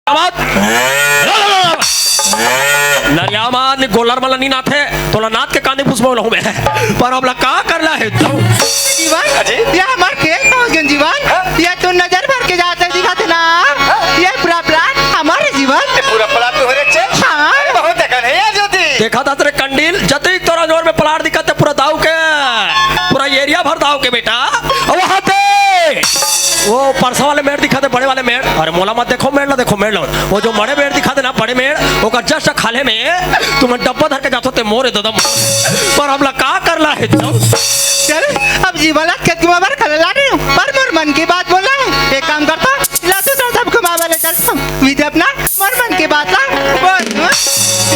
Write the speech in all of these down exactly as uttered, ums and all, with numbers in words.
आवाज। नरिया मा आदमी गोल्लर मन ला नी नाथे, तोला नाथ के कांदी पुसबो लहूं मैं। पर अब ला का करना हे तू? जीवन, हाँ जी। ये हमर खेत पहुंच गए जीवन। हाँ। ये तू नजर भर के जाते दिखाते ना। हाँ। ये पूरा प्लाट हमारे जीवन। ये पूरा प्लाट तुम्हारे चे? हाँ। अरे बहुत देखा नहीं यार ज्योति। देखा था तेरे कंडील, जतिक तोरा जोर में प्लाट दिखाते पूरा दाऊ के, पूरा एरिया भर दाऊ के बेटा। अब वहां ते वो परसा वाले मेड़ दिखाते, बड़े वाले मेड़। अरे मोला मत देखो, मेड़ ला देखो, मेड़ ला। वो जो बड़े मेड़ दिखाते ना, बड़े मेड़, ओकर just खाले में तुम डब्बा धर के जाथो ते मोरे ददम। पर हमला का करना हे तब? चल, अब जीवन ला खेत के बाबर खले ला रही हूँ, पर मोर मन की बात बोला है। एक काम करता, ला तू तो सबको मावा ले चल, विधि अपना मोर मन की बात ला बोल।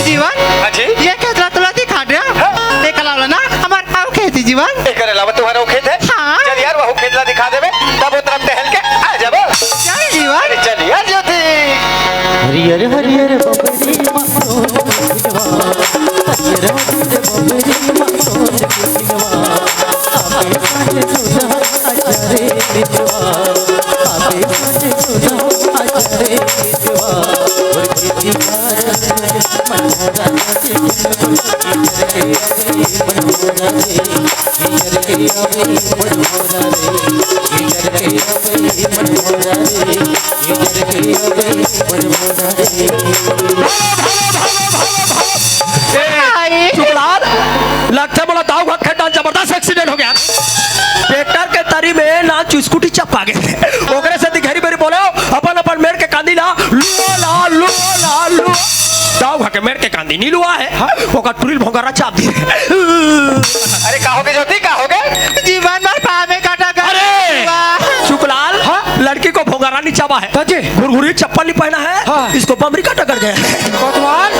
जीवन, हाँ जी। ये खेत ला तोला दिखा दे। हाँ। एक अलावा ना हमार अउ खेत हे जीवन। एकर अलावा तुम्हारा वो खेत है? हाँ। चल यार, वो खेत ला दिखा देवे, तब वो तरफ टहल के आ जाबो। चल जीवन। अरे चल यार ज्योति। हरियर हरियर बबरी मसोर दिनवा, हरियर हरियर बबरी मसोर दिनवा, आबे साँझ सुधा आजा रे बिटवा, आबे साँझ सुधा आजा रे बिटवा, और खेती बारी ए, चुगलाल, लगथे मोला दाऊ भाग खेत डाल जबरदस्त एक्सीडेंट हो गया। ट्रैक्टर के तरी में ना चु-, स्कूटी चपका गए। ओकरे से दिघेरी बेरी बोले, अपन अपन मेड़ के कांदी ला, लुआ ला, लुआ ला, लुआ। दाऊ भाग के मेड़ के कांदी नी लुआ है। हाँ। ओकर टुरी ल भोंगरा चाप दिए। अरे का हो गे ज्योति, का हो गे? जीवन भर पाँव में कांटा कर अरे! जीवन। चुकलाल, हाँ? लड़की को भोंगरा नी चाबा है। हाँ जी। घुरघुरी चप्पल नी पहना है, हाँ। इसको बमरी कांटा कर गया है। कोतवाल,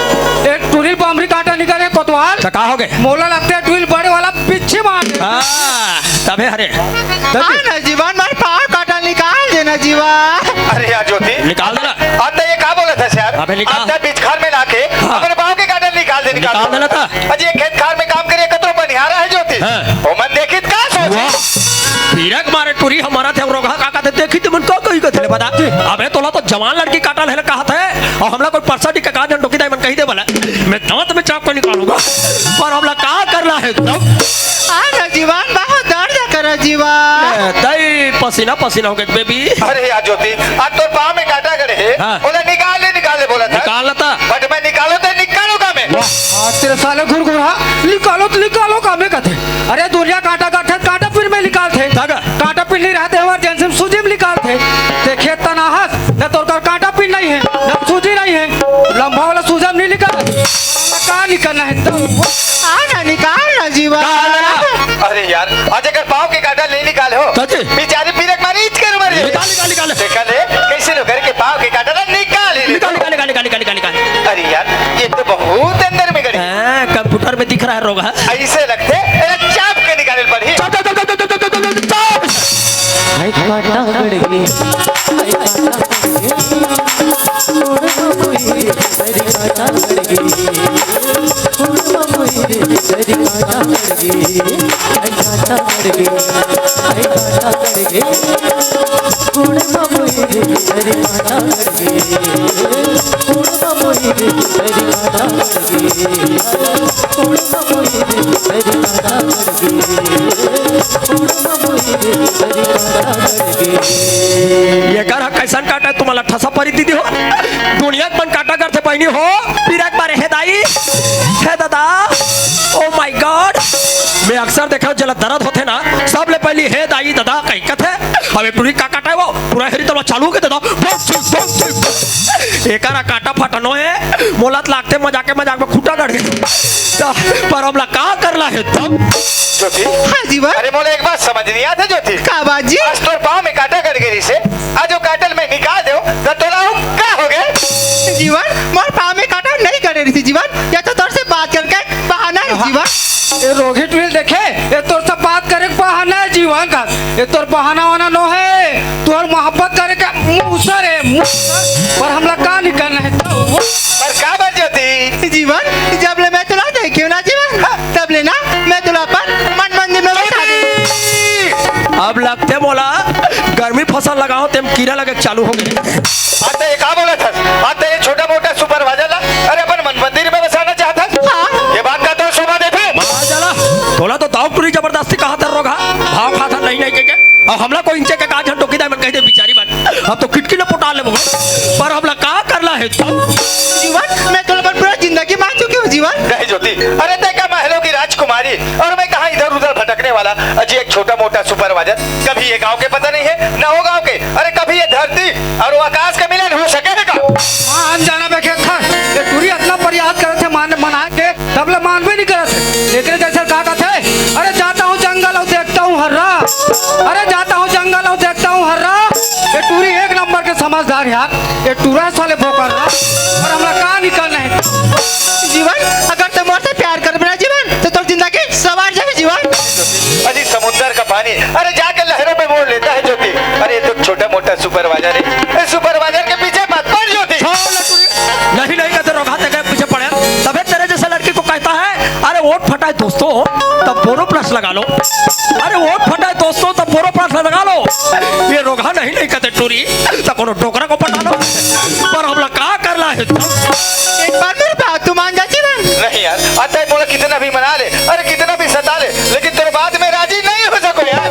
एक टुरी बमरी कांटा निकले कोतवाल। तो का हो गे? मोला लगथे टुरी बड़े वाला पीछे मार दे। हाँ, तबे हरे। हाँ ना जीवन, मार पाँव कांटा निकाल देना जीवन। अरे यार ज्योति। निकाल देना। अब तो ये का बोला था यार? अबे निकाल। अब तो बीच खार में लाके हाँ। अपने पाँव के कांटा निकाल दे, निकाल निकाल दे। देना था। अजी, ये खेत खार में काम करिए, कतरो बनिहारा है ज्योति। हाँ। ओ मन देखित का सोची? वाह। पीरक मारे टुरी हमारा थे रोगहा काका थे देखी ते मन का कही कथे ले बता। अबे तोला तो जवान लड़की काटा ले कहा थे और हमला कोई परसा डी का जन डोकी दाई मन कही दे बोला। मैं दांत में चाप के निकालूंगा। पर हमला का करना है तब? आ ना जीवन, बहुत दर्द कर जीवन। ए, दाई पसीना पसीना हो गए बेबी। अरे यार ज्योति, आज तो पाँव में कांटा गड़े है। हाँ। बोला निकाल ले, निकाल ले बोला था। निकाल लेता। बट मैं निकालू तो निकालूंगा मैं। वाह। आज तेरे साले घुरघुरा, निकालो तो निकालो का मैं कथे। अरे दुनिया कांटा काटत, कांटा पिन में निकालथे। धागा। कांटा पिन नहीं रहते, इमरजेंसी में सूजी में निकालथे। ते खेत तनाहस, न तोर कर कांटा पिन नहीं है, न सूजी नहीं है। लंबा वाला सूजा में नहीं निकाल। का निकालना है तब? आ ना निकाल ना जीवन। अरे यार, आज अगर पाँव के कांटा नहीं निकाले हो, तो जी। बेचारी पीरक मारी इच कर मर जाए। निकाल, निकाल, निकाल। देखा ले, कैसे लोग घर के पाँव के कांटा ना निकाल ही लेते। निकाल, निकाल, निकाल। अरे यार, ये तो बहुत अंदर में गड़ी। हाँ, कंप्यूटर में दिख रहा है रोग, हाँ। ऐसे लगथे, अरे चाप के निकाले पड़ी। चाप, चाप, चाप। हाय काटा गड़ गे, हाय काटा गड़ गे। ये कर कैसन काटा है तुम्हारा ठसा परी दीदी हो। दुनिया के मन काटा करथे बहनी हो। पीरा के मारे, "हे दाई, हे दादा, oh my God।" मैं अक्सर देखा जेला दर्द होथे ना, सबले पहली "हे दाई, दादा" कही कथे। अब एक टुरी का काटा है वो, पूरा हेरी तलवा चालू के दादा। एकारा काटा फाटा नो है, मोलत लागते मजाक के मजाक में खूंटा गड़ गे। तो पर हमला का करना है तब? ज्योति। हाँ जीवन। अरे मोला एक बात समझ नहीं आते ज्योति। का बात जी? आज तोर पाँव में काटा गड़ गे से, आज वो काटा ल मैं निकाल देव, तो तोला हम का हो गए? जीवन, मोर पाँव में काटा नहीं गड़े रही थी जीवन, या तो तोर से बात करके बहाना है हाँ। जीवन। ये रोहित विल देखे, ये तोर से बात करे के बहाना है जीवन का। ये तोर बहाना वाना नो है, तोर मोहब्बत करे के मुसर है, मुसर। पर हमला का निकलना है तो? पर का बात ज्योति? जीवन, जब ले मैं तोला देखियो ना जीवन, तब ले ना मैं तोला अपन मन मंदिर में बसा दूँ। अब लगथे मोला गर्मी फसल लगाओ तेम कीरा लगे चालू हो गए। अच्छा, ये का बोला था? हमला कोई इंचे के का झन टोकी दाय मन कहि दे बिचारी मन। हम तो किटकिट ल पोटा लेबो। पर हमला का करना हे? जीवन, मैं तोला अपन पूरा जिंदगी मान चुके हूँ जीवन। नहीं ज्योति, अरे तैं का महलों की राजकुमारी और मैं कहाँ इधर उधर भटकने वाला अजी एक छोटा मोटा सुपरवाइजर। कभी ये गांव के पता नहीं है, ना वो गांव के। अरे कभी ये धरती और वो आकाश का मिलन हो सके है का? मान जाना बे खेखर, ये टूरी अतना प्रयास करत हे मान, मना के, तब ले मानबे नहीं करत हे। एकरे जैसे का कथे, अरे जाता हूँ जंगल और देखता हूँ हर्रा, अरे जाता हूँ जंगल और देखता हूँ हर्रा। ये टूरी एक नंबर के समझदार यार, ये टूरा साले भोकर ना, और हमला का निकलना है? जीवन, अगर तैं मोर से प्यार करबे ना जीवन, तो तोर जिंदगी सवार जाही जीवन। अजी समुंदर का पानी, अरे जाके लहरों में मोड़ लेता है ज्योति। अरे ये तो छोटा मोटा सुपरवाइजर है, इस सुपरवाइजर के पीछे मत पड़ ज्योति। नहीं, नहीं कहते रोगा, तेरे पीछे पड़े। तबे तेरे जैसे लड़की को कहता है, अरे वोट फटाए दोस्तों, तब बोरो प्लस लगा लो। अरे वोट फटाए दोस्तों, तब बोरो प्लस लगा लो। ये रोगा नहीं, नहीं कहते टूरी, तो कोनो डोकरा को पटा लो। पर हमला का करना है? एक बार मेरी बात तू मान जा जीवन। नहीं यार, अतः बोला कितना भी मना ले, अरे कितना भी सता ले, लेकिन तोर बात में राजी नहीं हो सको यार।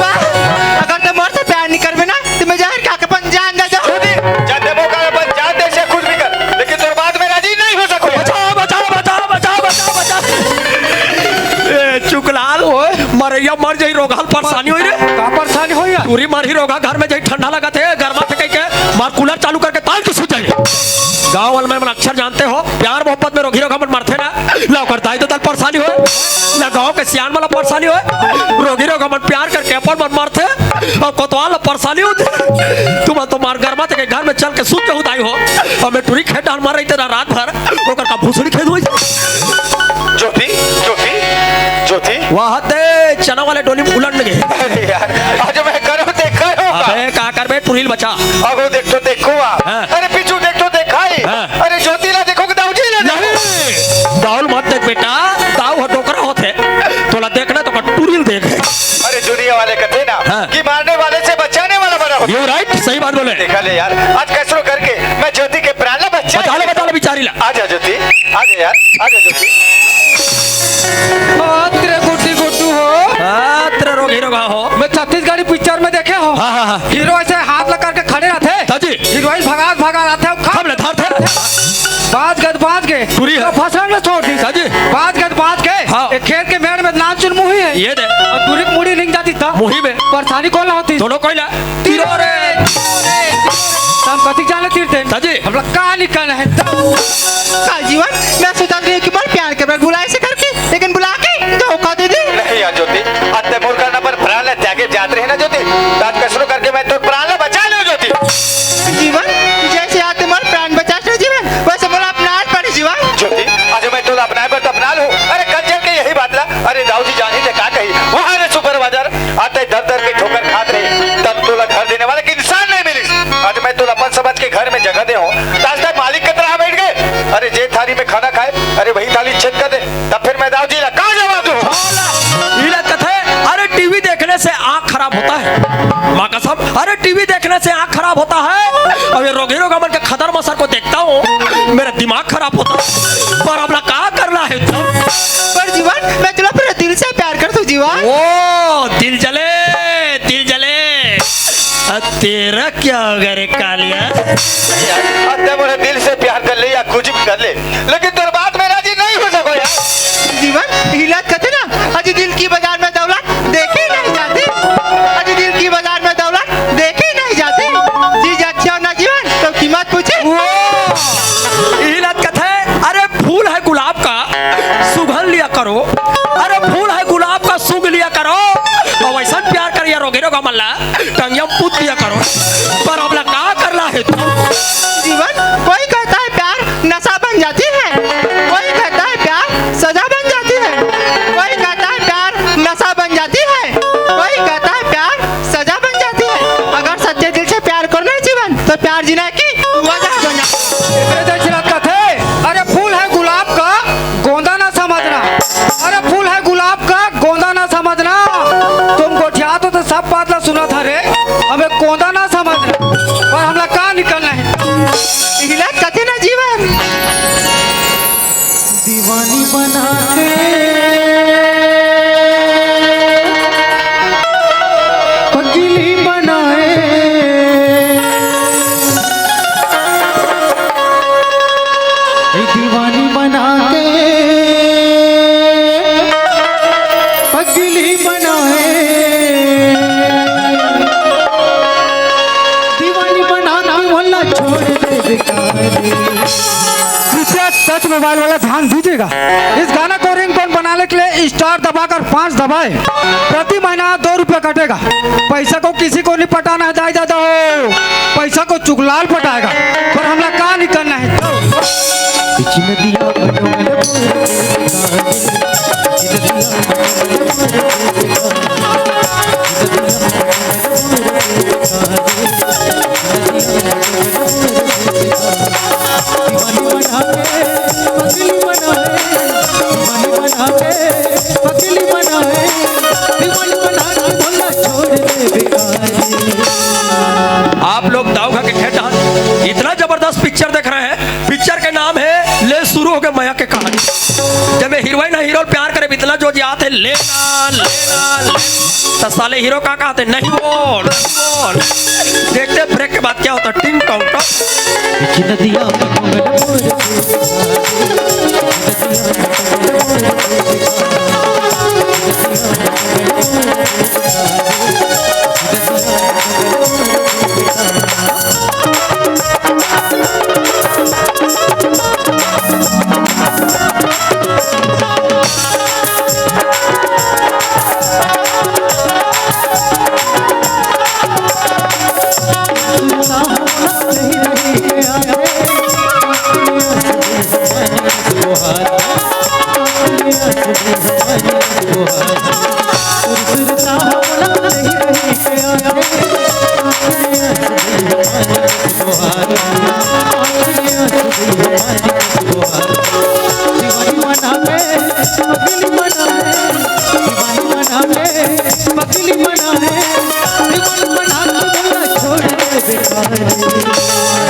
अगर तैं मोर से प्यार नहीं करबे ना, तो मैं जहर खा के अपन जान दे जाऊँ। खुद ही जाते मौका अपन जान दे से कुछ भी कर, लेकिन तोर बात में राजी नहीं हो सको यार। बचाओ, बचाओ, बचाओ, बचाओ, बचाओ, बचाओ। ए, चुकलाल, ओए। मरैया मर जाई, रोगहा ल परेशानी होई रे। का परेशानी होई यार? टूरी मरही रोगहा, घर में जाई ठंडा लगत हे, गरमा थे कहिके, मार कूलर चालू करके ताल के सुत जाई। गाँव वाले मन अक्सर जानते हो, प्यार मोहब्बत में रोगही रोगहा मन मरथे ना, ना ओकर दाई ददा ल परेशानी होय, ना गाँव के सियान मन ल परेशानी होय। रोगही रोगहा मन प्यार करके अपन मन मरथे, अउ कोतवाल ल परेशानी होथे। तुमन तो मार गरमा थे के घर में चल के सुत जाहू दाई हो, अउ मैं टूरी खेत डाल मार रही तेरा रात भर, ओकर का भूसड़ी खेत होई। ज्योति, ज्योति, ज्योति। वाह ते चना वाले डोली में उलट गे। अरे यार, आज मैं करो देखा रहूंगा। अबे का करबे, टूरी ल बचा। अगो देख तो देखो आ। हाँ। अरे पीछू देख तो देखाई। हाँ। अरे ज्योति ला देखो कि दाऊ जी ला देखो। नहीं, दाऊ ल मत देख बेटा, दाऊ ह डोकरा होथे। तोला देखना तो टूरी ल देख। अरे दुनिया वाले कथे ना हाँ। कि मारने वाले से बचाने वाला बड़ा होता है। You right, सही बात बोले। देखा ले यार, आज कैसरो करके मैं ज्योति के प्राण ला बचा बचा ले, बचा ले बिचारी ला। आजा ज्योति, आजा यार, आजा ज्योति। बात रे गुड्डी गुड्डू हो। बात रे रोगही रोगहा हो। मैं छत्तीसगढ़ी पिक्चर में देखे हो। हाँ, हाँ, हाँ। हीरो ऐसे हाथ लगा के खड़े रहते। हाँ जी। हीरोइन भगात भगात आथे, खा हम ले धरथे। बाज गद बाज के टूरी है। तो फसंग में छोड़ दी। हाँ जी। बाज गद बाज के हाँ। एक खेत के मेड़ में नान चुन मुही है। ये दे। अउ टूरी के मुड़ी निंग जाती त मुही में। परेशानी कोन ला होती? दोनों कोई ला। तीरो रे, तीरो रे। त हम कतिक जान ले तीर देन। हाँ जी। हमला का निकलना है? का जीवन, मैं सोचत रही हूँ कि मोर प्यार के बर बुलाए से करके, लेकिन बुला के धोखा दे दे। नहीं यार ज्योति, अत्ते मोर करना पर प्राण ला त्यागे जात रहे ना ज्योति, त आज कैसरो करके मैं तोर प्राण ला बचा लेहूँ ज्योति। जीवन, जैसे आज तैं मोर प्राण बचास ना जीवन, वैसे मोला अपनाए ल पड़ही जीवन। ज्योति, आज मैं तोला अपनाए बर तो अपना लूँ। अरे कल चल के यही बात ला, अरे दाऊ जी जानही त का कही, वाह रे सुपरवाइजर, आज तैं दर दर के ठोकर खात रहे, तब तोला घर देने वाला एक इंसान नहीं मिलिस। आज मैं तोला अपन समझ के घर में जगह दे हूँ, त आज तैं मालिक के तरह बैठ गे। अरे जे थाली में खाना खाए, अरे वही थाली छेद कर दे, तब फिर मैं दाऊ जी ला का जवाब दूँ? इला कथे, अरे टीवी देखने से आँख खराब होता है। माँ कसम, अरे टीवी देखने से आँख खराब होता है। अब ये रोगही रोगहा मन के खदर मसर को देखता हूँ, मेरा दिमाग खराब होता है। पर हमला का करना है? पर जीवन, मैं तोला पूरे दिल से प्यार करत हूँ जीवन। ओ, दिल जले, दिल जले। अब तेरा क्या होगा रे कालिया? अब तैं मोला दिल से प्यार कर ले या कुछ भी कर ले, लेकिन तोर बात में राजी नहीं हो सको यार। जीवन, इला कथे ना, अजी दिल की बाजार में दौलत देखी नहीं जाती। अजी दिल की बाजार में दौलत देखी नहीं जाती। चीज अच्छी हो ना जीवन, तो कीमत पूछे। वो इला कथे, अरे फूल है गुलाब का, सुगंध लिया करो। अरे फूल है गुलाब का, सूंघ लिया करो। अउ वैसन प्यार करिया रोगही रोगहा मन ला, टंगिया में पूत दिया करो। पर हमला का करना है? जीवन, कोई कहता है प्यार नशा बन जाती है, कोई कहता है प्यार सजा बन जाती है, कोई कहता है प्यार नशा बन जाती है, कोई कहता है प्यार सजा बन जाती है। अगर सच्चे दिल से प्यार करो ना जीवन, तो प्यार जीना की वजह बन जाती है। एकरे जैसे कथे, अरे फूल है गुलाब का, गोंदा ना समझना। अरे फूल है गुलाब का, गोंदा ना समझना। तुम गोठियात हो तो सब बात ला सुनत हरे, हमें गोंदा ना समझना। पर हमला का निकलना है? इला कथे ना जीवन। दीवानी बना के पगली बना टच मोबाइल वाला ध्यान दीजिएगा। इस गाना को रिंगटोन बनाने के लिए स्टार दबाकर पाँच दबाए, प्रति महीना दो रुपया कटेगा। पैसा को किसी को नहीं पटाना है दाई दादा हो, पैसा को चुगलाल पटाएगा। पर हमला का नहीं करना है। आप लोग दाऊ खा के ठेठ हन, इतना जबरदस्त पिक्चर देख रहे हैं। पिक्चर के नाम है ले शुरू हो गए मया के कहानी। जब ये हीरोइन है, हीरो प्यार करे, इतना जो याद है, लेना लेना लेना। तो साले हीरो का कहते, नहीं बोल, नहीं बोल। देखते ब्रेक के बाद क्या होता, टिंग टोंग टोंग।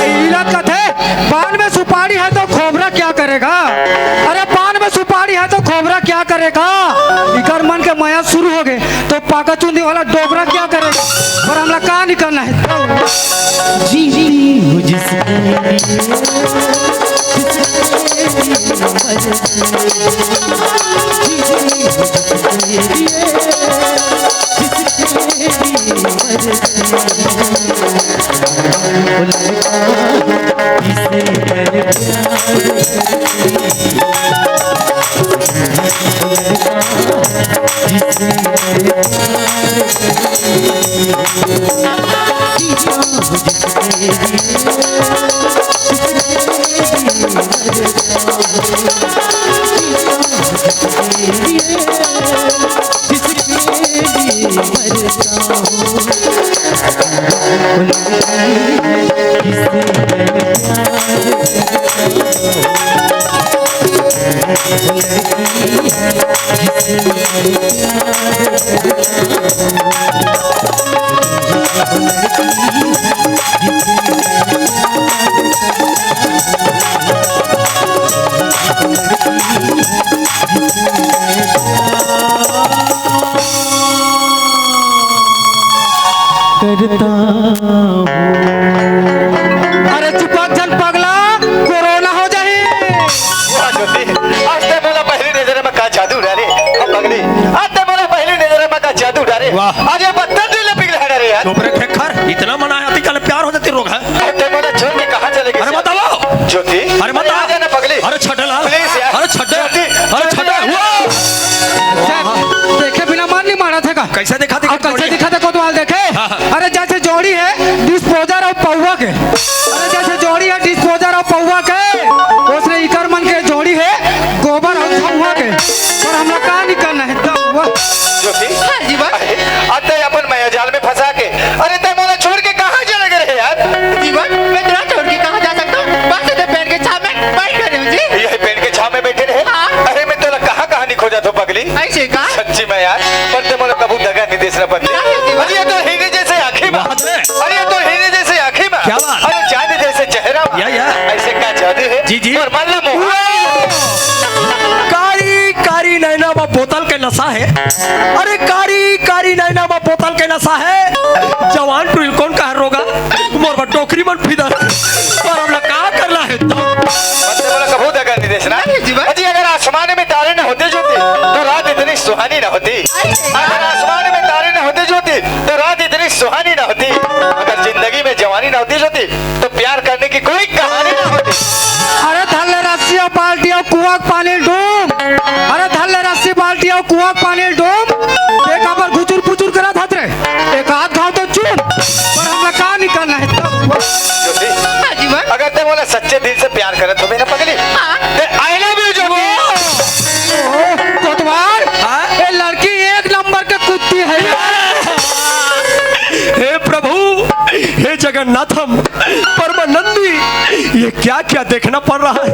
इला कथे, पान में सुपारी है तो खोबरा क्या करेगा? अरे, पान में सुपारी है तो खोबरा क्या करेगा? इकर मन के मया शुरू हो गए तो पाका चुंदी वाला डोबरा क्या करेगा? पर हमला का निकलना है? जीती हूँ जिसके लिए, जिसके लिए मरती हूँ। जीती हूँ जिसके लिए, जिसके लिए मरती हूँ। वो लड़का जिसे मैंने प्यार किया, वो लड़का जिसे मैंने प्यार किया। करता हूँ। अरे चुपक झन पगला, कोरोना हो जाही। वाह ज्योति, आज ते मोला पहली नजर में का जादू डारे। हम पगली, आज ते मोला पहली नजर में का जादू डारे। वाह। आज ये पत्थर दिल पिघला डारे यार। चुप रे खेखर, इतना मना है, अति काल प्यार हो जाती रोग है। आज ते मोला छोड़ के कहाँ चले गई? अरे बताओ। ज्योति, अरे बताओ। आ जाना पगली। अरे छटल हाल। Please यार। अरे छटल। ज्योति, अरे ज्योति, छटल। आ जा। वाह। देखे बिना मन नहीं मारा था का? कैसे दिखा दे अब कैसे जोड़ी? दिखा दे कोतवाल देखे? हाँ, हाँ। अरे जैसे जोड़ी है डिस्पोजर और पौवा के, अरे जैसे जोड़ी है डिस्पोजर और पौवा के, उसने इकर मन के जोड़ी है गोबर और धुआं के। पर हमला का नहीं करना है, दउआ। ज्योति? हाँ, जीवन। अरे, अब ते अपन मया जाल में फंसा के, अरे ते मोला छोड़ के कहाँ चले गए रहे यार? जीवन, मैं तेरा छोड़ के कहाँ जा सकता हूँ? बस इधर पेड़ के छाँव में बैठ रहे हूँ जी। यही पेड़ के छाँव में बैठे रहे? हाँ। अरे मैं तोला कहाँ कहाँ नहीं खोजा था पगली। ऐसे का? सच्ची में यार, पर ते मोला कभू दगा नहीं देस ना पगली। नहीं, नहीं। अरे ये तो हीरे जैसे आँखी में। बात है। अरे ये तो हीरे जैसे आँखी में। क्या बात? अरे चांद जैसे चेहरा में। या, या। ऐसे का जादू है। जी, जी। और मल्ला मुहा। कारी, कारी नैना में बोतल के नशा है। अरे कारी, कारी नैना में बोतल के नशा है। जवान टुरी ल कोन कहर रोगा? मोर बर डोकरी मन फिदा। पर हमला का करना है तो? मतलब बोला कभू दगा नहीं देस ना। नहीं, जीवन। अजी, अगर आसमान में तारे न होते ज्योति, तो रात इतनी सुहानी न होती। अरे। अगर आसमान में तारे न होते ज्योति, तो रात इतनी सुहानी न होती। अगर जिंदगी में जवानी न होती ज्योति, तो प्यार करने की कोई कहानी न होती। अरे धर ले रस्सी और बाल्टी। कुआं के पानी ल डोम, ते काबर घुचुर पुचुर करत हस रे? एक आध घाव तो चुन, पर हमला का निकलना हे तब? ज्योति, हाँ जीवन। अगर ते मोला सच्चे दिल से प्यार करत होबे ना पगली, हाँ। ते I love you ज्योति। ओहो, कोतवाल, हाँ? ये लड़की एक नंबर के कुत्ती है। हे प्रभु, हे जगन्नाथम, परमानंदी, ये क्या क्या देखना पड़ रहा है?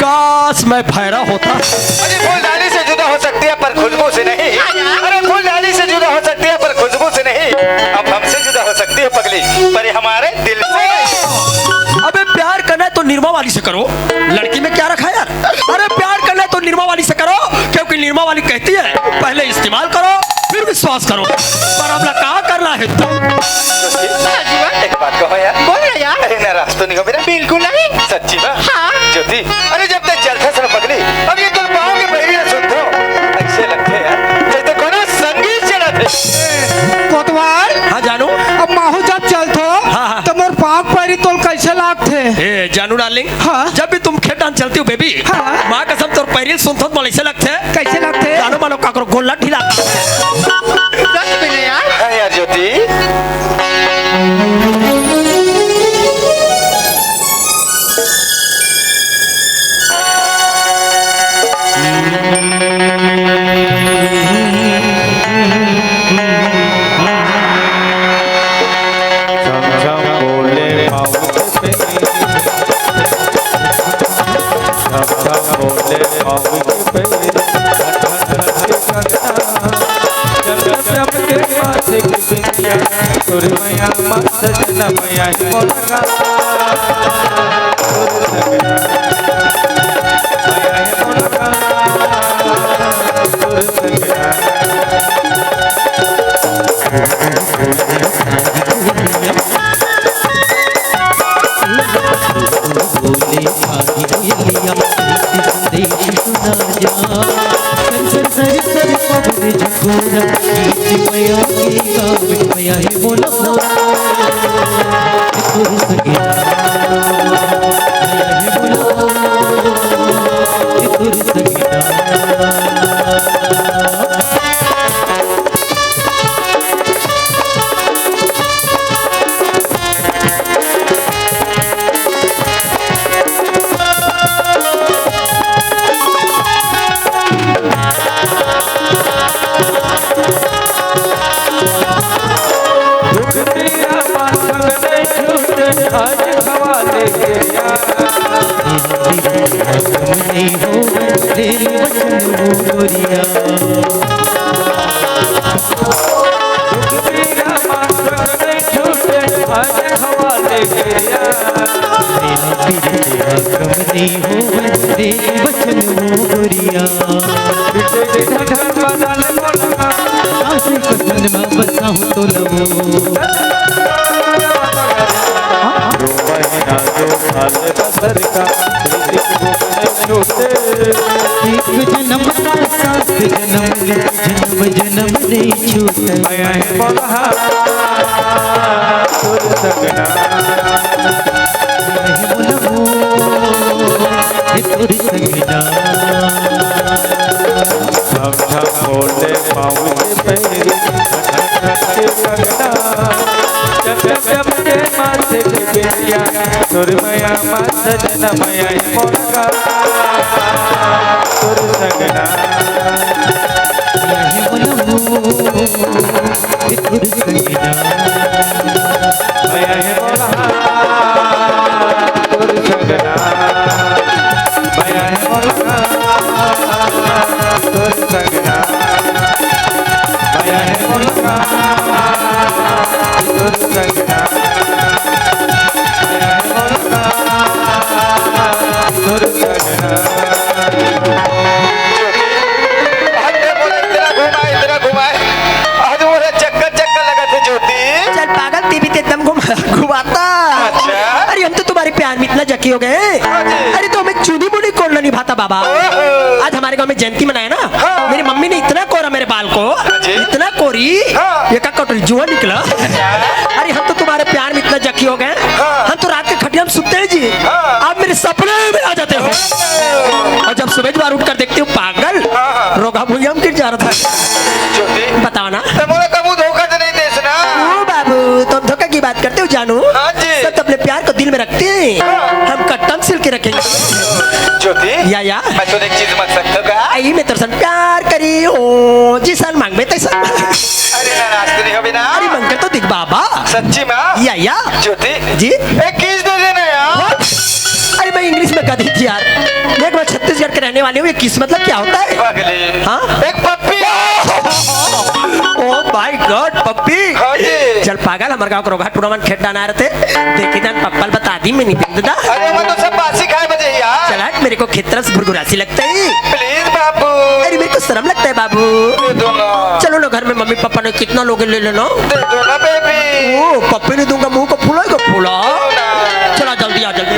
काश मैं भैरा होता। अरे फूलडाली से जुदा हो सकती है पर खुशबू से नहीं। अरे फूलडाली से जुदा हो सकती है पर खुशबू से नहीं। अब हमसे जुदा हो सकती है पगली, पर ये हमारे दिल से नहीं। अबे प्यार करना है तो निरमा वाली से करो, लड़की में क्या रखा है यार? अरे प्यार करना है तो निरमा वाली से करो, क्योंकि निरमा वाली कहती है पहले इस्तेमाल करो फिर विश्वास करो, पर हमला का करना है तब? एक बात कहो यार। बोल ना यार। अरे नाराज तो नहीं हो मेरा? बिल्कुल नहीं। सच्ची बात? हाँ। ज्योति, अरे जब तक चलता सर पगली, अब ये तुम पाओगे बहरी सुन दो। ऐसे लगते हैं यार, जैसे कोनो संगीत चला थे। कोतवाल। हाँ जानू। अब माहू जब चलथो, हाँ, हाँ। तो मोर पाँव पैरी तोल कैसे लागथे? ए जानू डार्लिंग, हाँ। जब भी तुम खेत डान चलती हो बेबी, हाँ। माँ कसम तोर पैरी सुनथो तो मोला ऐसे लगथे। कैसे लगथे? जानो मानो काकरो गोल्ला ढीला। सच में यार। हाँ यार ज्योति। झम झम बोले पाँव के पैरी, झम झम बोले पाँव के पैरी, झन झन झन के कंगना, चम चम चम के माथे के बिंदिया, तोर मया मा सजना मया ही मोला, तोर सजना मया ही मोला, तोर सजना। बोले भाई लिया, संदेश सुना जा। सर सर सर सर पवन झंगोरा, बीच मया के गाँव में मया है बोला। तोर सगे मया है बोला, तोर सगे। एक जन्म का सात जन्म ले, जन्म जन्म नहीं छूटे। मैं है बोलहा तोर सगना। मैं है बोलहा तोर सगना। झम झम बोले पाँव के पैरी, झन झन के कंगना। चम चम चम के माथे के बिंदिया, तोर मया मा सजना मया ही मोला, तोर सगना। मया ही बोलहु, तोर सगना। मया ही बोलहा, तोर सगना। मया ही बोलहा, तोर सगना। मया ही बोलहा, तोर सगना। हमने बोला इतना घुमाए, इतना घुमाए, आज बोला चक्कर चक्कर लगा थे ज्योति। चल पागल, तें भी तो एकदम घुमा घुमाता। अच्छा। अरे हम तो तुम्हारे प्यार में इतना जखी हो गए। हाँ जी। अरे तो हमें चुनी मुनी कोरना नहीं भाता बाबा। ओहो। आज हमारे गांव में जयंती मनाया ना, हाँ। मेरी मम्मी ने इतना कोरा मेरे बाल को, हाँ जी। इतना कोरी, हाँ। ये का कटोरी जुआ निकला। अरे हम तो तुम्हारे प्यार में इतना जखी हो गए, हाँ। हम तो रात के खटिया में सुते हैं जी, हाँ। आप मेरे सपने में आ जाते हो। हाँ। और जब सुबह द्वार उठकर देखते हो पागल, हाँ, हाँ। रोगा भुइया में गिर जानू, हाँ जी। सब तो अपने प्यार को दिल में रखते हैं, हाँ। हम कट्टम सिल के रखेंगे। ज्योति, या, या। मैं तोर एक चीज मांग सकता हूँ का? आई, मैं तोर सन प्यार करी, ओ जी सन मांगबे तैसन। अरे नाराज तो नहीं होबे ना? अरे मंगकर तो दिख बाबा। सच्ची में? या, या। ज्योति, जी? एक kiss दे देना यार। अरे मैं English में कह दी थी यार। देख, मैं छत्तीसगढ़ के रहने वाली हूँ, ये kiss मतलब क्या होता है? पगली। हाँ? एक पप्पी। Oh my God, पप्पी। हाँ जी। चल पागल, हमारे गाँव का रोगहा टूरा मन खेत डाना रहते। देखी जान पप्पा ल बता दी, मैं नहीं देंग दादा। अरे मैं तो सब बासी खाए बजे यार। चल हट, मेरे को खेत तरफ से भुरगुरासी लगता है। Please बाबू। अरे मेरे को शर्म लगता है बाबू। दे दो ना। चलो ना, घर में मम्मी पापा ने कितना लोगे ले लेना। दे दो ना baby। ओ, पप्पी नहीं दूंगा, मुंह को फुलाएगा, फुला। दे दो ना। चला जल्दी आ, जल्दी।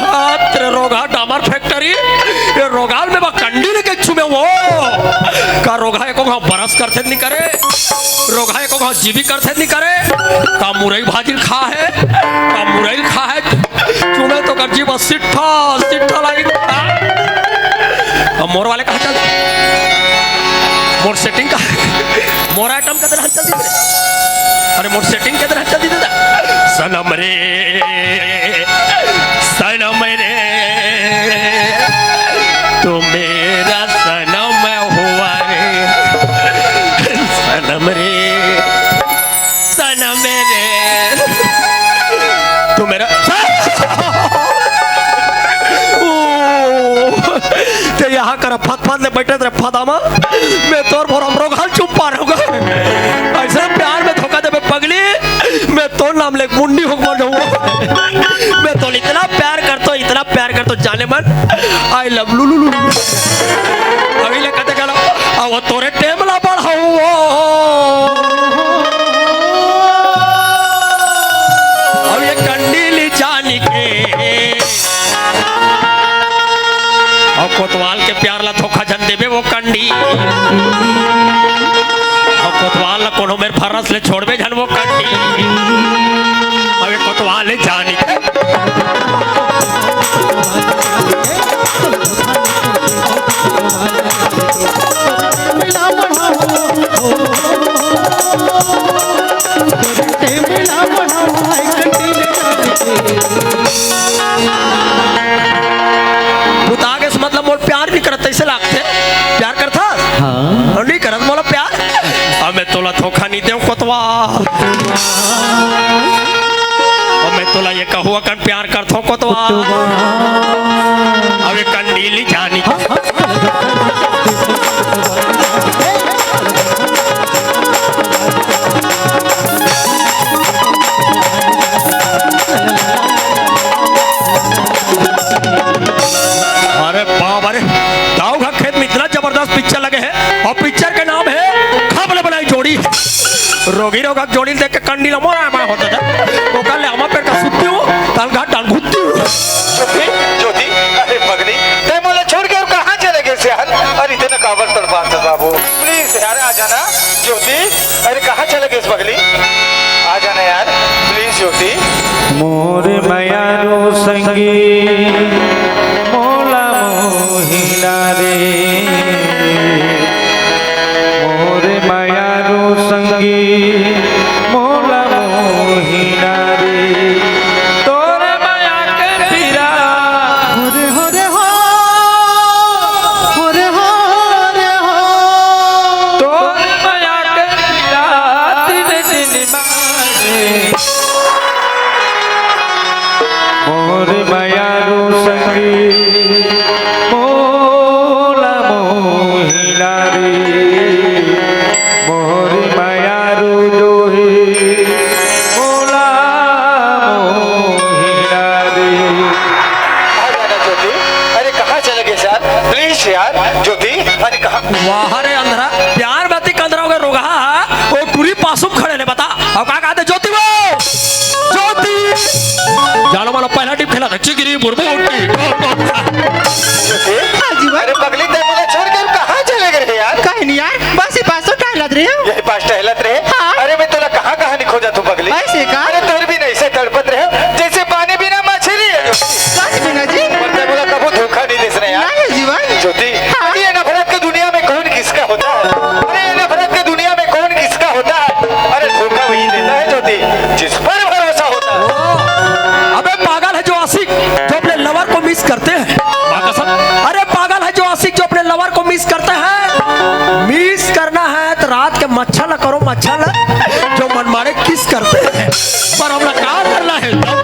हाथ रे रोगहा डामर factory, ये रोगहा ल मैं बा कंडी लेके छुमे वो। का रोगहा एको घाव brush करथे नहीं करे, रोगहा एको घाव GB करथे नहीं करे, का मुरई भाजी ल खा हे, का मुरई ल खा हे, चुमे तो कर जीभ सिट्ठा, सिट्ठा लागी। अब मोर वाले कहाँ चल? मोर setting कहाँ? मोर item कदर हल चल दी रे। अरे मोर setting कदर हल चल दी दादा। सनम रे, सनम रे, तू मेरा सनम हुआ रे। सनम रे, सनम रे, तू मेरा ओ, ते यहाँ कर फत फत ले बैठे तेरे फदामा, मैं तोर भोरम रोगहा ल चुप पा रहूँगा। ऐसे प्यार में धोखा देबे पगली, मैं तोर नाम ले मुंडी होक मर जाऊँगा। मैं तोर इतना प्यार करतो, इतना प्यार करतो, जाने मन, I love लुलु लुलु। अभी ले कहते गला, अब तोरे टेम ला बढ़ाऊ। अब ये कंडी ली जानी के, अउ कोतवाल के प्यार ला धोखा झन देबे वो कंडी। अउ कोतवाल ला कोनो मेर फरस ले छोड़बे झन वो कंडी। अबे कोतवाल ले जानी। बुता गेस मतलब मोर प्यार नहीं करत, ऐसे लागथे। प्यार करथस? हाँ। अउ नहीं करत मोला प्यार? अब मैं तोला धोखा नहीं देव कोतवाल। अब मैं तोला ये कहूँ अकन प्यार करथो कोतवाल। अब ये कंडी ली जानी। अरे बाप रे, दाऊ का खेत में इतना जबरदस्त पिक्चर लगे हे अउ पिक्चर के नाम हे खबल बनाई जोड़ी। रोगी रोगा जोड़ी देख के कंडी ला मोरा मा होता था। ओकर ले आमा पेड़ का सुत्ती हूँ, तल घाट डाल घुत्ती हूँ। ज्योति, ज्योति, अरे पगली, तैं मोला छोड़ के अउ कहाँ चले गेस यार? अरे इतना काबर तड़पात हस बाबू, please यार आ जाना। ज्योति, अरे कहाँ चले गेस पगली? आ जाना यार, please ज्योति। मोर मयारू संगी मोला मोहिना रे, मोर मयारू संगी मोला मोहिना रे, तोर मया के पीरा। हो रे हो रे हो, हो रे हो रे हो। तोर मया के पीरा दिन दिन मारे। मोर मयारू संगी मोला मोहिला रे, मोर मयारू जोही मोला मोहिला रे। आ जाना ज्योति, अरे कहाँ चले गेस यार, please यार ज्योति, अरे कहाँ? वाह रे अंधरा, प्यार में अति कंधरा हो गया रोगहा, वो टूरी पासुम खड़े ने बता। अउ का कहत हे ज्योति वो? ज्योति! जानो मानो पहला टीम खेलत हे, चिगिरी बुरबुर टीम। ज्योति? हाँ जी, भाई। अरे पगली, तैं मोला छोड़ के कहाँ चले गे रहे यार? कहीं नहीं यार, बस ये पास तो टहलत रहे हो। यही पास टहलत रहे? हाँ। अरे मैं तोला कहाँ कहाँ नहीं खोजत हूँ पगली। ऐसे का? अरे तोर बिना ऐसे तड़पत रहे, जैसे पानी बिना मछली है। सच में ना जी? पर तैं मोला कभू धोखा नहीं देस रहे यार। नहीं जी भाई। ज्योति, हाँ। अरे ये नफरत की दुनिया में कौन किसका होता है? अरे ये नफरत की दुनिया में करते हैं। माँ कसम। अरे पागल है जो आशिक जो अपने लवर को मिस करते हैं। मिस करना है तो रात के मच्छर ला करो, मच्छर ला, जो मन मारे किस करते हैं। पर हमला का करना है तब?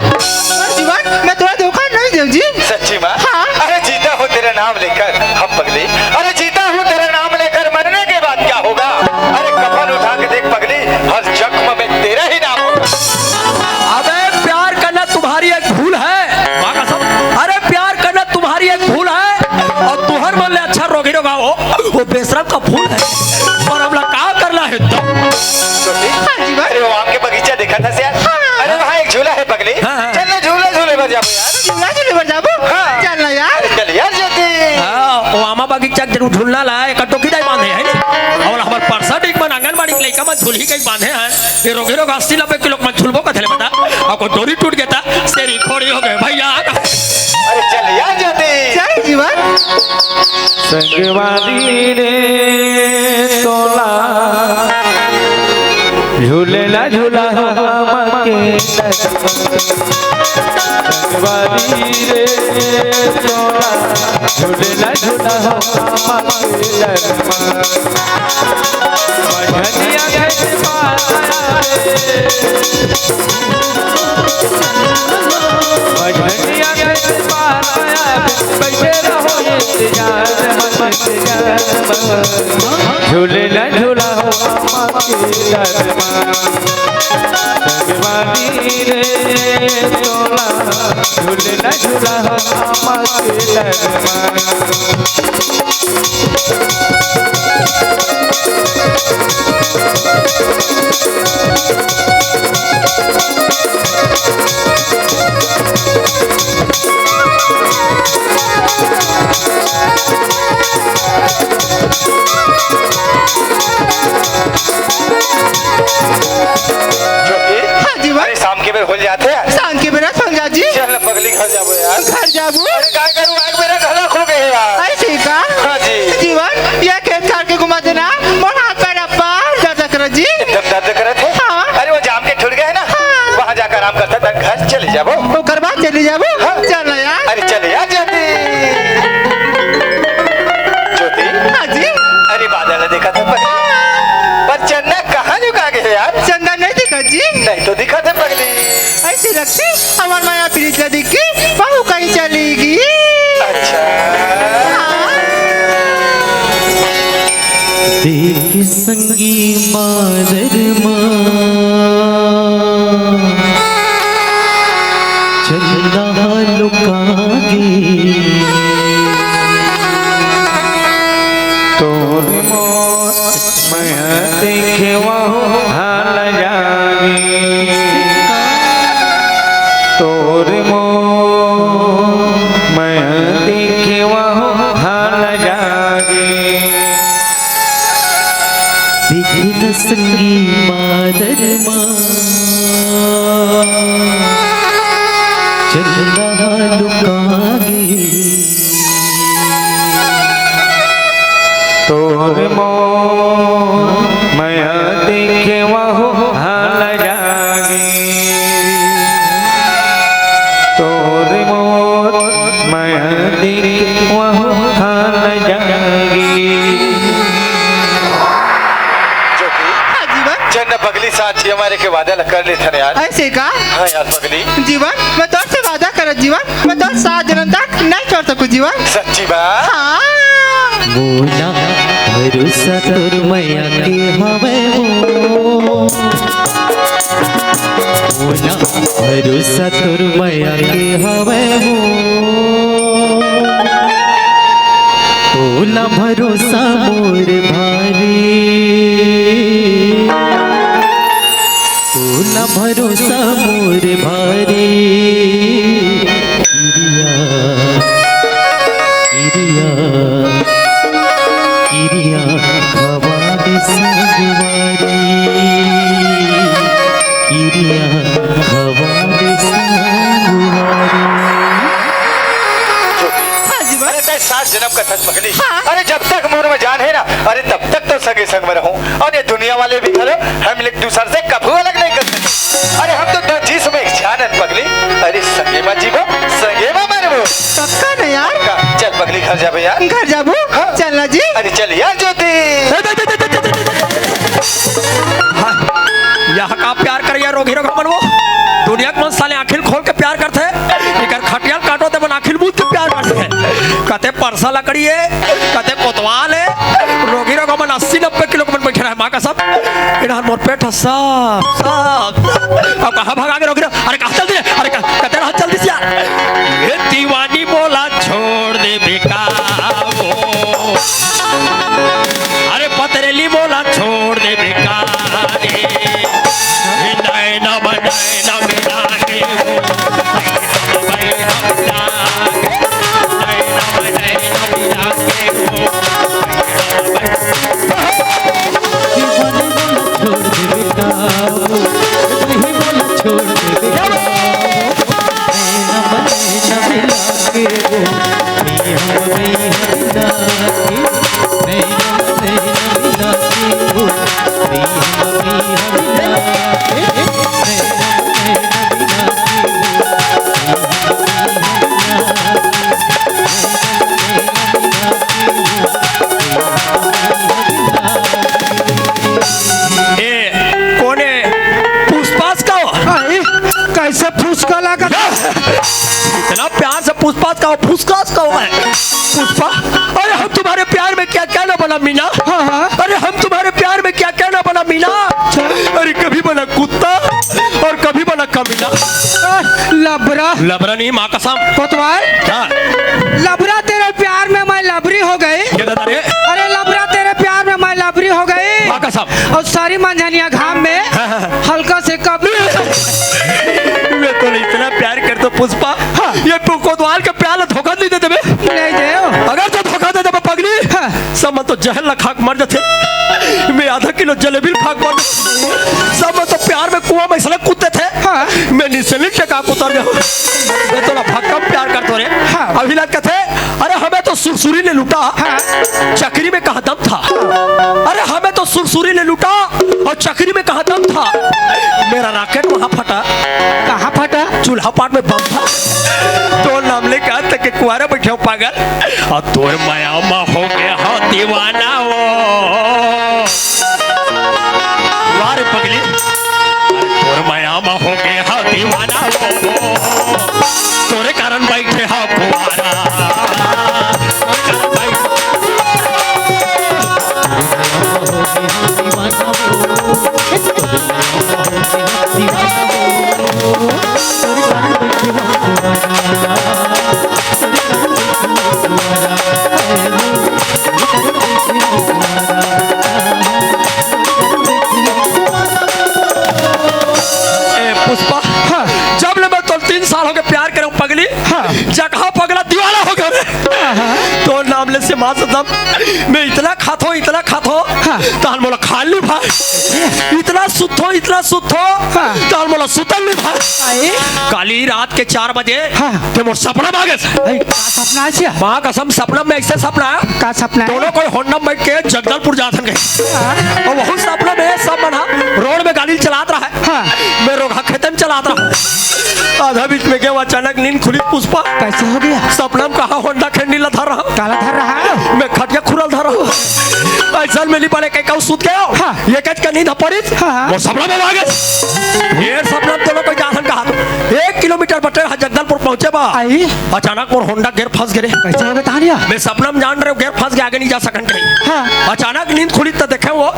जीवन, मैं तोला धोखा नहीं देव जी। सच्ची माँ? हाँ। अरे जीता हूँ तेरा नाम लेकर, हम पगली। अरे जीता हूँ तेरा नाम लेकर, मरने के बाद क्या होगा? अरे कफन उठा के देख पगली, हर जख्म में तेरा ही नाम होगा। अबे प्यार करना तुम्हारी एक भूल है। माँ कसम। अरे प्यार करना तुम्हारी एक भूल है और तुहर मन ले अच्छा रोगी रोगा हो, वो बेशरम का फूल है। और हमला का करना है तब? हाँ जी, भाई। अरे वो आम के बगीचा देखा था यार? हाँ। अरे वहाँ एक झूला है पगली। हाँ, हाँ। चल ना झूला झूले बर जाबो यार। झूला झूले बर जाबो? हाँ। चल ना यार। अरे चल यार ज्योति। हाँ, वो आमा बगीचा के जरूर झूलना ला है, कटोकी दाई बांधे है नी? और हमार परसा ठीक मन आंगनबाड़ी के लइका मन झूलही कहीं बांधे हैं। ये रोगे रोग अस्सी नब्बे किलो के मन झूलबो कथले बता। और को डोरी टूट गया था, सेरी खोड़ी हो गए भैया। अरे चल यार ज्योति। चल जीवन। संगवारी रे तोला झूलेला झूला हमके संगवारी रे तोला झूलेला झूला हमके मझनिया के पार आवे। मझनिया के पार आवे। बैठे रहो इंतजार में, इंतजार में। झूलेला झूला हो अम्मा के दरमा। संगवारी रे तोला झूलेला झूला हो अम्मा के दरमा। ज्योति, हाँ जीवन। अरे शाम के बेर हो जाथे यार। शाम के बेरा संग जा जी। चल ना पगली घर जाबो यार। घर जाबो। अरे काय करूँ, आग मेरा गला खो गए यार। ऐसे का? हाँ जी। जीवन, ये खेत खार के घुमा देना, मोर हाथ पैर अब्बड़ दर्द करत जी। एकदम दर्द करत हे। हाँ। अरे वो जाम के ठुड़ गए ना, हाँ। वहाँ जाकर आराम करता था, घर चले जाबो। ओकर बाद चले जाबो। हाँ। चल ना यार। अरे चले यार ज्योति। ज्योति। हाँ जी। अरे बादल देखा था पर, पर चंदा कहाँ लुका गए यार? चंदा नहीं दिखा जी। नहीं तो दिखा था पगली। ऐसी लगती हमार माया प्रीत ला दिखी, बहू कहीं चली गई। अच्छा। हाँ। देख संगी मादर माँ, चंदा लुका गे। तोर मोर मया देखे वहू हाल जागे। तोर मोर मया देखे वहू हाल जागे। देखिन संगी मादर माँ, चंदा लुका गे। तोर मोर मया देखे वहू हाल जागे। तोर मोर मया देखे वहू हाल जागे। ज्योति, हाँ जीवन। चल ना पगली साथ जी हमारे के वादा ला कर लेथन यार। ऐसे का? हाँ यार पगली। जीवन, मैं तोर से वादा करत जीवन, मैं तोर सात जन्म तक नहीं छोड़ सकूँ जीवन। सच्ची बात? हाँ। मोला भरोसा तोर मया के हवे वो। मोला भरोसा तोर मया के हवे वो। तोला भरोसा मोर भारी। तोला भरोसा मोर भारी। किरिया, किरिया, किरिया खवा दे संगवारी। किरिया खवा दे संगवारी। हाँ जी, बस। अरे, तै सात जनम का सच पकड़ी। हाँ। अरे, जब तक मोर में जान हे ना, अरे, तब तक तो संगे संग में रहूं। अउ ये दुनिया वाले भी घलो हम एक दूसर से कभू अलग नहीं कर सके। अरे, हम तो दो चीज में एक जान हन पगली। अरे, संगे मा जीबो, संगे मा मरबो। पक्का ना यार? पक्का। चल पगली, घर जाबो यार। घर जाबो? हाँ। चल ना जी। अरे चल यार ज्योति। हाँ, यह का प्यार करइया रोगही रोगहा मन वो? दुनिया के मन साले आँखी ल खोल के प्यार करथे, एकर खटिया ल काटो ते मन आँखी ल मूंद के प्यार करथे। कते परसा लकड़ी हे, कते कोतवाल हे, रोगही रोगहा मन अस्सी नब्बे किलो के मन बइठे रहय, माँ कसम। एडहन मोर पेट ह साफ, साफ, साफ। अब कहाँ भगा गे रोगही रोगहा? अरे कहाँ चल दिस? अरे कहाँ, कते रहत चल दिस यार? ये दीवानी मोला छोड़ दे बेकार वो। अरे पतरेली मोला छोड़ दे बेकार रे। नैना में नैना मिला के वो, नैना में नैना मिला के, नैना में नैना मिला के वो, दीवानी मोला छोड़ दे बेकार वो, दीवानी मोला छोड़ दे बेकार वो। ए, कोन ए? पुष्पा अस का वो? अरे, कइसे फुसका लागत? इतना प्यार से पुष्पा अस का वो, फुसका अस का वो हे? पुष्पा, अरे हम तुम्हारे प्यार में क्या क्या ना बना मीना। हाँ, हाँ। अरे हम तुम्हारे प्यार में क्या क्या ना बना मीना। अच्छा। अरे कभी बना कुत्ता अउ कभी बना कमीना। ए, लबरा। लबरा नहीं, माँ कसम। कोतवाल। क्या? लबरा तेरे प्यार में मैं लबरी हो गई। ये दादा रे। अरे लबरा तेरे प्यार में मैं लबरी हो गई। माँ कसम। अउ सारी मंझनिया घाम में हाँ, हाँ, हाँ। हल्का से कब मैं तो इतना प्यार करथों पुष्पा। हाँ। ये पु-, कोतवाल के प्यार ला धोखा नहीं देते बे। नहीं दे। अगर तो धोखा दे देबे पगली, हाँ। सब मन तो जहर ला खा के मर जाथे। मैं आधा किलो जलेबी ला खा के मर जाथों। सब मन तो प्यार में कुआं में सलक कूदथे। हाँ। मैं निसली टेका के उतर जाहूं। मैं तोला भक्कम प्यार करथों रे। हाँ। अभी लात कथे, अरे हमें तो सुरसुरी ने लूटा, हाँ। चकरी में कहाँ दम था? अरे हमें तो सुरसुरी ने लूटा अउ चकरी में कहाँ दम था? मेरा रॉकेट वहाँ फटा। कहाँ फटा? चूल्हा पाट में बम था। तोर नाम ले कहा तक के कुआरा बइठे हों पागल। अउ तोर मया मा हो गे हों दीवाना वो। वाह रे पगली। अरे तोर मया मा हो गे हों दीवाना वो। तोरे कारण बइठे हों कुआरा। ए, पुष्पा, हाँ। जब ले मैं तोर तीन साल हो गे प्यार करे हों पगली, हाँ। जगह पगला दीवाना हो गे रे। हाँ। तोर नाम ले से माँ कसम, मैं इतना खाथों, इतना खाथों, हाँ। तहान मोला खाल नहीं भाय। इतना सुतथों, इतना सुतथों, हाँ। तहान मोला सुतल नहीं भाय। आए? काली रात के चार बजे हाँ। ते मोर सपना मा आ गेस। अरे, का सपना हे? माँ कसम, सपना में अइसे सपना हे। का सपना हे? दोनों कोई होंडा में बइठ के जगदलपुर जात हन कहीं। हाँ। अउ वहू सपना में सब मन हा रोड में गाड़ी चलात रहय। हाँ। मैं रोगहा खेते में चलात रहंव। आधा बीच में गेंव, अचानक नींद खुलिस पुष्पा। कइसे हो गे? सपना में कहाँ होंडा खेंडी ला धर रहंव। काला धर रहंव? मैं खटिया खुरल धर रहंव। अइसन में नी बने कहीं कहूँ सुत गेंव। हाँ। एकेच कन नींद परिस। हाँ। मोर सपना में आ गेस। फेर सपना में दोनों कोई जात हन कहाँ तो एक किलोमीटर बचे रहय जगदलपुर पहुँचे बर। अई। अचानक मोर होंडा गेर फंस गे रे। कइसे हो गे तहान या? मैं सपना में जान रहेंव, गेर फंस गे, आगे नहीं जा सकन कहीं। हाँ। अचानक नींद खुलिस त देखेंव वो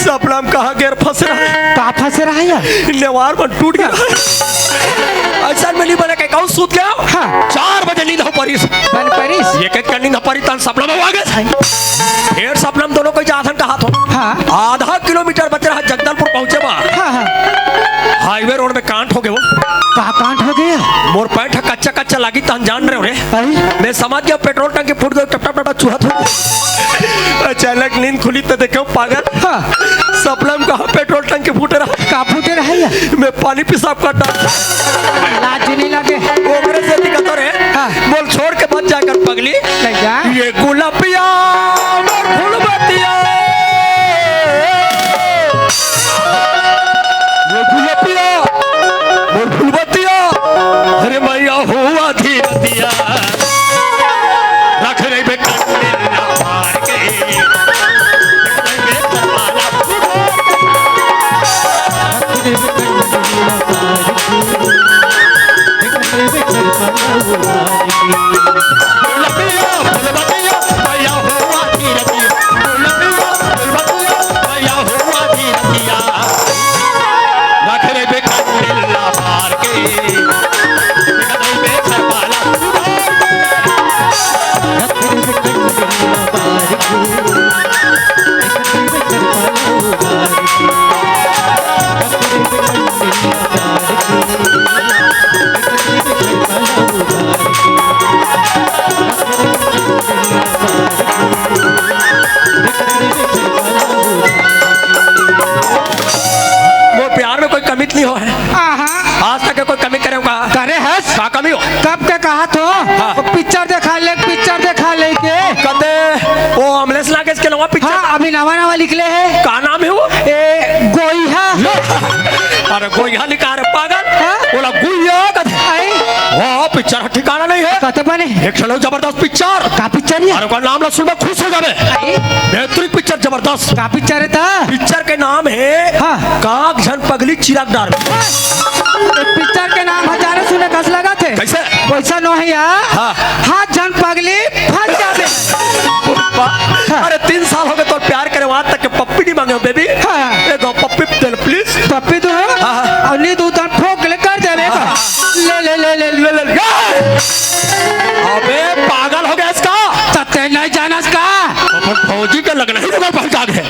सपना में कहाँ गेर फंसे रहय। का फंसे रहय या? नेवार मन टूट गे। अइसन में नी बने कहीं कहूँ सुत गेंव। हाँ। चार बजे नींद हो परिस। बन परिस। एकेच कन नींद हो परिस, तहान सपना में आ गेस। हाँ। फेर सपना में दोनों कोई जात हन कहाँ तो। हाँ। आधा किलोमीटर बचे रहय जगदलपुर पहुँचे बर। हाँ, हाँ। हाईवे रोड में कांड हो गे वो। का कांड हो गे? मोर पैंट ह कच्चा कच्चा लागिस, तहान जान रहेव रे। अरे। मैं समझ गेंव पेट्रोल टंकी फूट गे, टप टप टप टप चुहत होही। अचानक नींद खुलिस त देखेंव पागल। हाँ। सपना में कहाँ पेट्रोल टंकी फूटे रहय। का फूटे रहय या? मैं पानी पेशाब करत हंव। लाज नहीं लगे? ओकरे से दिक्कत हो रे। हाँ। मोला छोड़ के जाकर पगली। कइसे? ये गुलपिया मोर फुलबतिया, ये गुलपिया मोर फुलबतिया, अरे मैया हो आधी रतिया, रख रही बे कंडील ला मार के। मोर प्यार में कोई कमी तो नहीं हो है? आहा। आज तक कोई कमी करे हो का? करे हस? का कमी हो? कब के कहा थो? हाँ। वो पिक्चर देखा ले, पिक्चर देखा ले के। कदे वो अमलेश नागेश के नवा पिक्चर? हाँ, अभी नवा नवा निकले है। का नाम है वो? ए, गोइहा। अरे गोइहा निकाल रे पागल। हाँ? बोला गुइया कदे। आई? वो पिक्चर ठिकाना नहीं है। कते बने? एक चलो जबरदस्त पिक्चर। का पिक्चर ये? अरे ओकर नाम ला सुन, खुश हो जाबे। आई? बेहतरीन पिक्चर, जबरदस्त। का पिक्चर है ता? पिक्चर के नाम है हाँ। काग झन पगली चिराग डार। ए, पिक्चर के नाम हजारे सुने कस लगा थे। कैसे? वैसा नो है यार। हाँ। हाथ झन पगली फंस जाबे। अरे तीन साल हो गए तोर प्यार करे, आज तक के पप्पी नहीं मांगे हो बेबी। हाँ। ये दो पप्पी दे प्लीज। पप्पी तो है। हाँ, हाँ। और नहीं तो उधर ठोक ले कर देवे का। हाँ। ले, ले, ले, ले, ले, ले, ले। अबे पागल हो गया इसका। तते नहीं जाना इसका। अपन फौजी के लगना ही लगा पहचान है।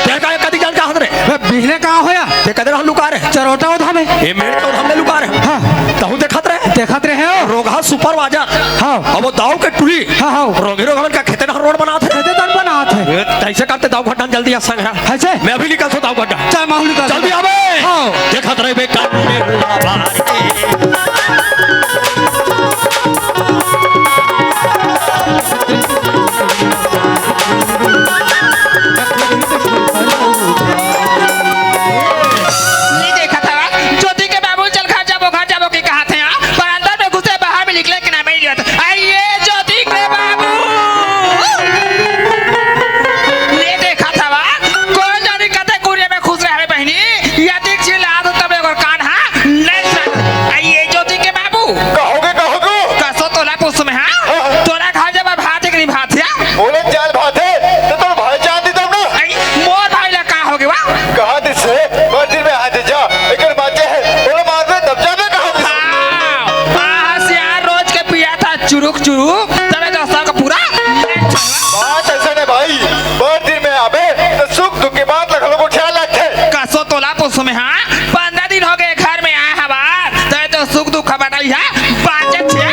क्या का कदी जान का हाथ रे? बे बिहने कहाँ होया? ते कदे रहल लुका रहे? चरोटा उधा में। ए मेरे तो हमने लुका रहे। हाँ। तहु देखत रहे? देखत रहे हो? रोगहा सुपरवाइजर। हाँ। अब वो दाऊ के टुरी। हाँ, हाँ। रोगी रोगहन का खेते डहर रोड बनात हे। खेते डहर बनात हे। ए, कैसे करते दाऊ घटन जल्दी आ संग है। कैसे? मैं अभी निकल सकता हूँ घटन। चल माहौल निकल। जल्दी आवे। हाँ। देखत रहे बे कान में रुआ बार के। नहीं देखा था, ज्योति के बाबू चल घर जाबो, घर जाबो की कहा थे, हाँ? पर अंदर में घुसे, बाहर में निकले कि ना, मैं नहीं रहता। आई ये ज्योति के बाबू। नहीं देखा था, वा? कोई जानी कते कुरिया में खुश रहे बहनी, या देख चिल्ला दो तब एक और कान, हाँ? नहीं सुना। आई ये ज्योति के बाबू। कहोगे, कहोगे? कसो तोला पुस में, हाँ? हाँ। तोला घर जब भात एक नहीं भात, या? बोले चाल भात है, तो तोर भाई जान दी तब ना। आई, मोर भाई ला का होगे वा? कहा दिस है, मर्जी में हाथ जा, एकर बाचे है, बोले मार दे, तब जाबे कहा दिस। हाँ, हाँ, सियार रोज के पिया था चुरुक चुरुक, तबे दोस्तों का पूरा। बात ऐसा नहीं भाई, मर्जी में आबे, तो सुख दुख के बात लखलो को ख्याल रखे। कसो तोला पुस में, हाँ? पंद्रह दिन हो गए घर में आए हवा, तबे तो सुख दुख बताई है, बाचत है।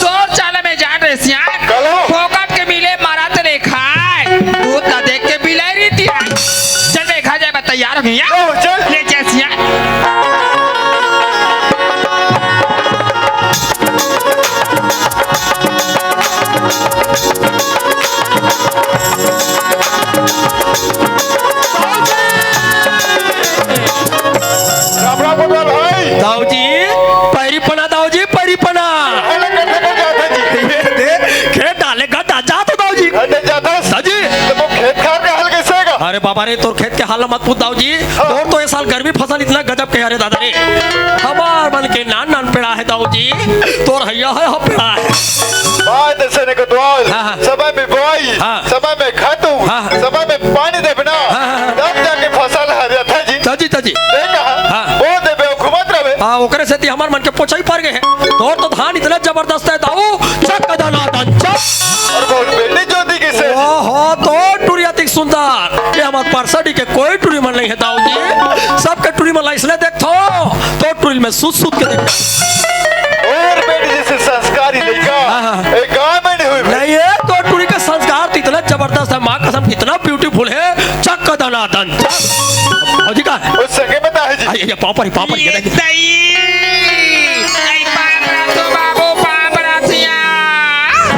तोर चाला में जान रे सियान, कलो। फोकट के मिले मारा तेरे खाए, दूध ना देख के बिलाई रीति है। चल बे, घर जाए, बा तैयार हो गई है। ओ, चल। ले जा सियान। राम राम कोटवाल भाई। दाऊ जी, पैरी पना दाऊ जी, पैरी पना। अरे, कटे को जाता जी। ये दे, खेत डाले घटा जा तो दाऊ जी। घटे जाता। दाऊ जी। तो वो खेत खार का हाल कैसे होगा? अरे बाबा रे, तोर खेत के हाल मत पूछ दाऊ जी। हाँ। तोर तो ये साल गर्मी फसल इतना गजब के, अरे दादा रे। हमार मन के नान नान पेड़ा है दाऊ जी। तोर हैया है, हम पेड़ा है। बात ऐसे ने कोतवाल। हाँ, हाँ। समय में बुआई, हाँ। समय में खातू, हाँ, हाँ। समय में पानी देबे ना, हाँ, हाँ, हाँ। तब जाके फसल हरियाथे जी। ताजी, ताजी। देखा, हाँ। वो देबे, वो घूमत रहे। हाँ, ओकरे सेती हमार मन के पोछाई पड़ गए है। तोर तो धान इतना जबरदस्त है, दाऊ, चक दना दन चक। और बहुत बेटी ज्योति के से। ओहो, तो टुरिया तिक सुंदर। ये हमार परसडी के कोई टुरी मन नहीं है, दाऊ जी। सबके टुरी मन ला इसने देखथो, तो टुरी में सूत सूत के देखथो। और बेटी जैसे संस्कारी लड़का, हाँ, हाँ। एक गाँव में नहीं हुई। नहीं, ये तो टुरी का संस्कार तो इतना जबरदस्त है, माँ कसम, कितना beautiful है। चक दना दन चक। भौजी का है? उस संगे बता है जी। आई, आई, पाँव परी, पाँव परी, ये ये देखिए। सही। आई, पाँव परा तो बाबू, पाँव परा सिया।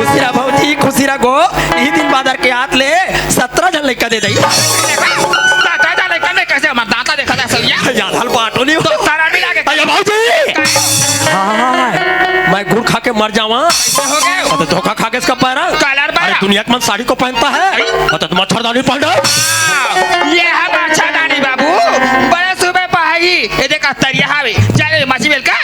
खुशी रह भौजी, खुशी रह गो। इही दिन बादर के हाथ ले सत्रह झन लइका दे दई। सत्रह झन लइका में कइसे हमर दांता देखत हे सइया? यार, हल बाटो नहीं हो। तो सारा मिला के अरे भौजी! हाय, मैं गुड़ खा के मर जावां। कइसे हो गे? अरे धोखा खा के इसका पैरा। कलर अरे पैरा। दुनिया के मन साड़ी को पहनता है। अरे तो तुम मच्छरदानी पहन रहे हो। हाँ, ये है मच्छरदानी बाबू। बड़े सुबह पहाई। ये देखा तरिया हावे। चल मछली बेल का।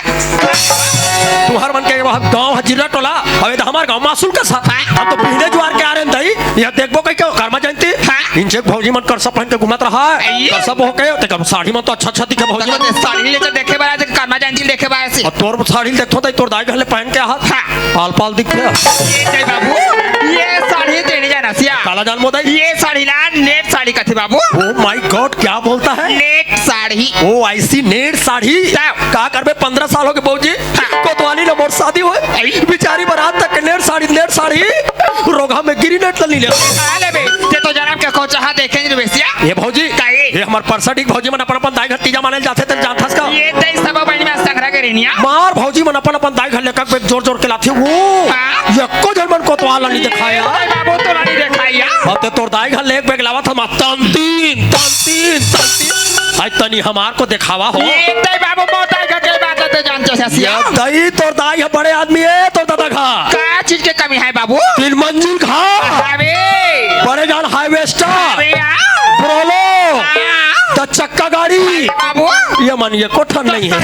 तुहर मन के वहाँ गाँव है जिला टोला। अबे तो हमार गाँव मासूल का सा। हाँ। हम तो पहले जुआर के आ रहे हैं दई। यह देखबो कहीं क्यों कर्मा जयंती? हाँ। इंचे भौजी मन करसा पहन के घूमत रहा है। अइये। करसा बोह के, ते जब साड़ी में तो अच्छा अच्छा दिखे भौजी। देखो, ते साड़ी ले तो देखे बारा, ते कर्मा जयंती देखे बारा से। और तोर साड़ी देखो तो तोर दाई घले पहन के हाथ। हाँ। पाल पाल दिखथे। ये दे बाबू, ये साड़ी देने जाना सिया। काला जान मोदाई। ये साड़ी ला नेट साड़ी कथे बाबू। Oh my God, क्या बोलता है? नेट साड़ी। ओ आई सी, नेट साड़ी। तब। का करबे, पंद्रह साल हो गए भौजी। हाँ। कोतवाली ले मोर शादी होए। अई। बिचारी बरात तक के नेट साड़ी, नेट साड़ी। रोगहा में गिरी नेट ल नी ले। आ ले बे, ते तो जनम के कोचहा देखे नहीं रे बेसिया। ये भौजी, काहे? ये हमर परसा डीह भौजी मन अपन अपन दाई घर तीजा माने ल जाथे, तेन जानथस का? ये तई सब बहिनी में संघरा के रहनिया। मार भौजी मन अपन अपन दाई घर लेकर बेग जोर जोर के लाथे। वो हाँ। एको झन मन कोतवाल नी देखाया। ये बाबू तो नी देखाया। अब ते तोर दाई घर ले एक बेग लावत हम तन तीन, तन तीन, तन तीन। आज तनी हमार को देखावा हो। ये तई बाबू मोर दाई घर के बात ते जानते ससिया। ये दई तोर दाई है बड़े आदमी है तोर दादा घर। का चीज के कमी है बाबू? तीन मंजिल घर। अबे। बड़े जान हार्वेस्टर। अबे यार। ब्रोलो। हाँ। दस चक्का गाड़ी। बाबू। ये मन ये कोठन नहीं है।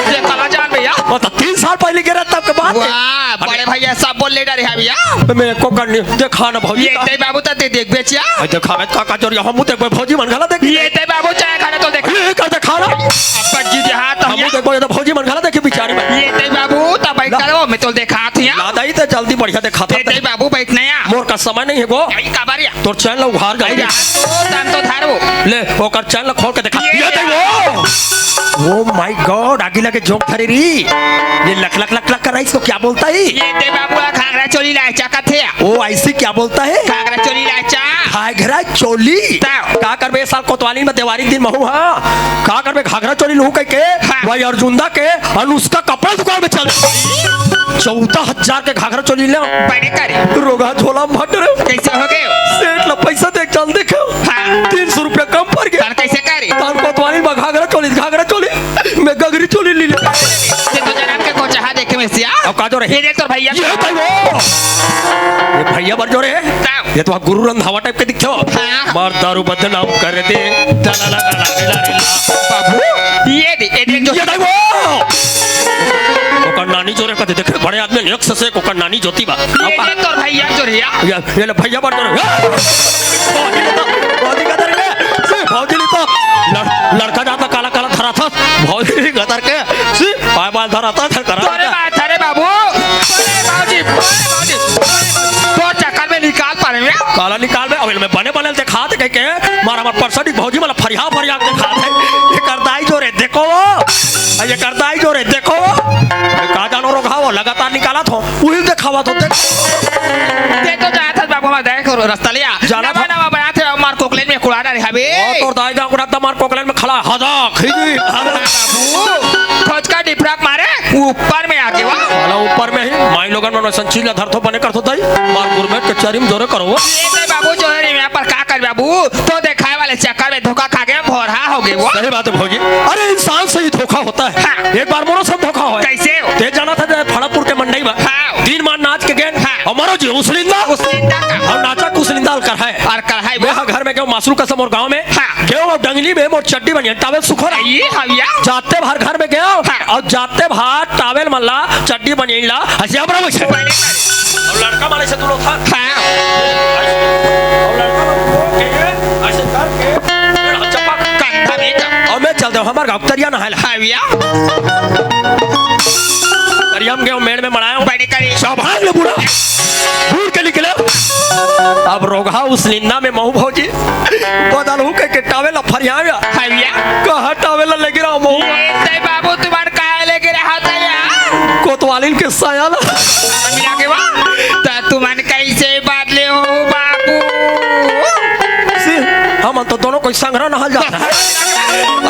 ये काला जान भैया। वो तो तीन साल पहले गिरा तब के बात है। वाह, बड़े भैया सब बोल ले डरे है भैया। मैं को करनी देखा ना भौजी ये का। तई बाबू त ते देख बेचिया। अरे देखा मैं का का जोर हम देखबे भौजी मन घला देख। ये तई बाबू चाहे खाना तो देख। ये कर देखा ना। अब जी दे हाथ हम भैया। देखबो ये तो भौजी मन घला देखे बिचारी में। ये तई बाबू त बैठ ला। करो मैं तो देखा थी। ला दाई ते जल्दी बढ़िया देखा था। ये तई बाबू बैठ नया। मोर का समय नहीं है गो। भाई का बारिया। तोर चैन ला उघार जाई। भैया, तो दान तो धारो। ले, ओकर चैन ला खोल के देखा। ये ये दे वो। Oh my God, आगी लगे जोंक धरे री। ये लक लक लक लक कर रहा है, इसको क्या बोलता है? ये दे बाबू, घाघरा चोली लाचा कथे। ओ आई सी, क्या बोलता है? घाघरा चोली लाचा। घाघरा चोली। तब। का करबे साल कोतवाली में देवारी दिन महू, हाँ? का करबे घाघरा चोली लूहू कह के? हाँ। वही अर्जुंदा के अनुष्का कपड़ा दुकान में चल। चौदह हजार के घाघरा चोली ले। बड़े करे। रोगहा झोला में भर डरे। कैसे हो गए? सेठ ला पैसा दे चल देखे। हाँ। तीन सौ रुपया कम पड़ गया। तान कैसे करे? तान कोतवाली में घाघरा चोली, घाघरा चोली। मैं गगरी चोली ली ले। ये तो जनम के कोचहा देखे में सिया। अब का जो रहे? ये देख तोर भैया। ये भाई वो। ये भैया बर जो रहे। तब। ये तो गुरु रंधावा टाइप के दिखते हो। हाँ। मार दारू बदनाम कर दे। ला, ला, ला, ला, ला, ला, ला। बाबू, ये दे, ये देख जो ये भाई वो। ओकर नानी जोरे कथे, देखे, बड़े आदमी ने एक से एक ओकर नानी जोती बा। ये अब देख तोर भैया जो रहे। ये, ये ले भैया बर जो रहे। भौजी ले तो, भौजी का तरह के, भौजी ले तो। लड़-, लड़का जाता काला काला धरा था। भौजी का तरह के, सी, पाय बाल धरा था, धर करा तोरे था। बात, अरे बाबू, अरे बाबूजी, अरे बाबूजी, तोर चक्कर में निकाल पा रहे हैं। काला निकाल में, अब इनमें बने बने दिखा दे कह के, मार हमार परसडी भौजी मला फरिया फरिया के दिखा दे। ये करदाई जो रे, देखो वो। ये करदाई जो रे, देखो वो। ये का जानो रोगहा वो, लगातार निकाला थो। उही दिखावा थो, देख। ते तो जात हस बाबू, मैं देख रस्ता लिया। जाना नवा था। नवा बनात हे, मार कोकलेन में कुड़ा डारे हवे। ओ, तोर दाई गाँव कुड़ा त मार कोकलेन में खड़ा, हदा, खीजी, हदा। बाबू, खोज का डिफराक मारे, ऊपर में आके वा। साला ऊपर में ही, माई लोगन मन संचील धरथो बने करथो दाई, मार गुरमेट के चरिम जोरे करो वो। ये तो बाबू जोरे नहीं, यहाँ पर का कर बाबू, तो दिखाए वाले चक्कर में धोखा खा गए, भोरहा हो गए वो। सही बात है भौजी, अरे इंसान से ही धोखा होता है। हाँ। एक बार मोरो सब धोखा हो। कैसे हो? ते जाना था जाए फड़ापुर के मंडई में। हाँ। तीन मार नाच के गेन। हाँ। और मारो जी उसलिंदा। उसलिंदा का। और नाचा कुसलिंदा अलकर है। अलकर है वो। मैं घर में गयो मासरू कसम और गाँव में। हाँ। गयो और डंगली में मोर चड्डी बनिया टावेल सुखो रहा। ये हविया। जाते बाहर घर में गयो। हाँ। और जाते बाहर टावेल मल्ला चड्डी बनिया ला। ऐसे अब रहो इसे। बड़े और लड़का मारे से दूर था। हाँ। और लड़का मारे को के ऐसे करके मेरा चप्पा कंधा में का। और मैं चल दो हमार गाँव तरिया नहायला। हविया। तरिया में गयो मेड़ में मनाया। बड़े करे। सावधान ले बूढ़ा। बूढ़ के निकले। अब रोगहा उसलिंदा में महू भौजी। बदलहू के, के टावेला फरियावा। हविया। कहाँ टावेला लगे रहा महू। ये तय बाबू तुम्हार काहे लगे रहा था यार? कोतवालिन के सायाला। मिला के वा। त तुमन कैसे बदले हो बाबू? सी, हमन तो दोनों कोई संघरा नहल जाता है।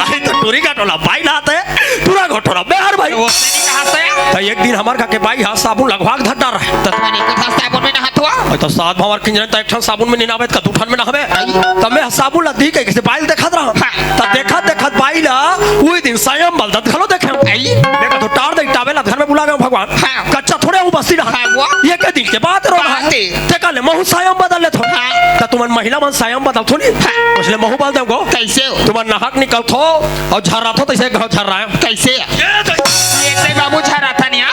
आई तो टूरी का टोला बाई नहाथे, टूरा का टोला मेहर बाई। वो नहीं नहाथे। त एक दिन हमर घर के बाई ह साबुन लगवा के धर डारे। त तू नहीं कुछ साबुन में नहात हुआ? अरे त सात भंवर किंजरन त एक ठन साबुन में नहीं नहावे, त का दू ठन में नहावे? आई। त मैं साबुन ला दी कहिके बाई ल देखत रहा। हाँ। त देखत देखत बाई ला उही दिन सायंबल दत घलो देखे। आई। देखा तो टार दे टावेला घर में बुला गए भगवान। हाँ। कच्चा थोड़े हूँ बस्ती रहा। हाँ, वो। ये के दिन के बात रो रहा। बात है। ते काले महू सायंबल बदल लेथो। हाँ। त तुमन महिला मन सायंबल बदलथो नहीं? हाँ। उसने महू बदल देंगो। कैसे हो? तुमन नहा के निकलथो अउ झर्राथो तइसे घाव झर्राय। कैसे? ये तो ये ते बाबू झर्राथन या?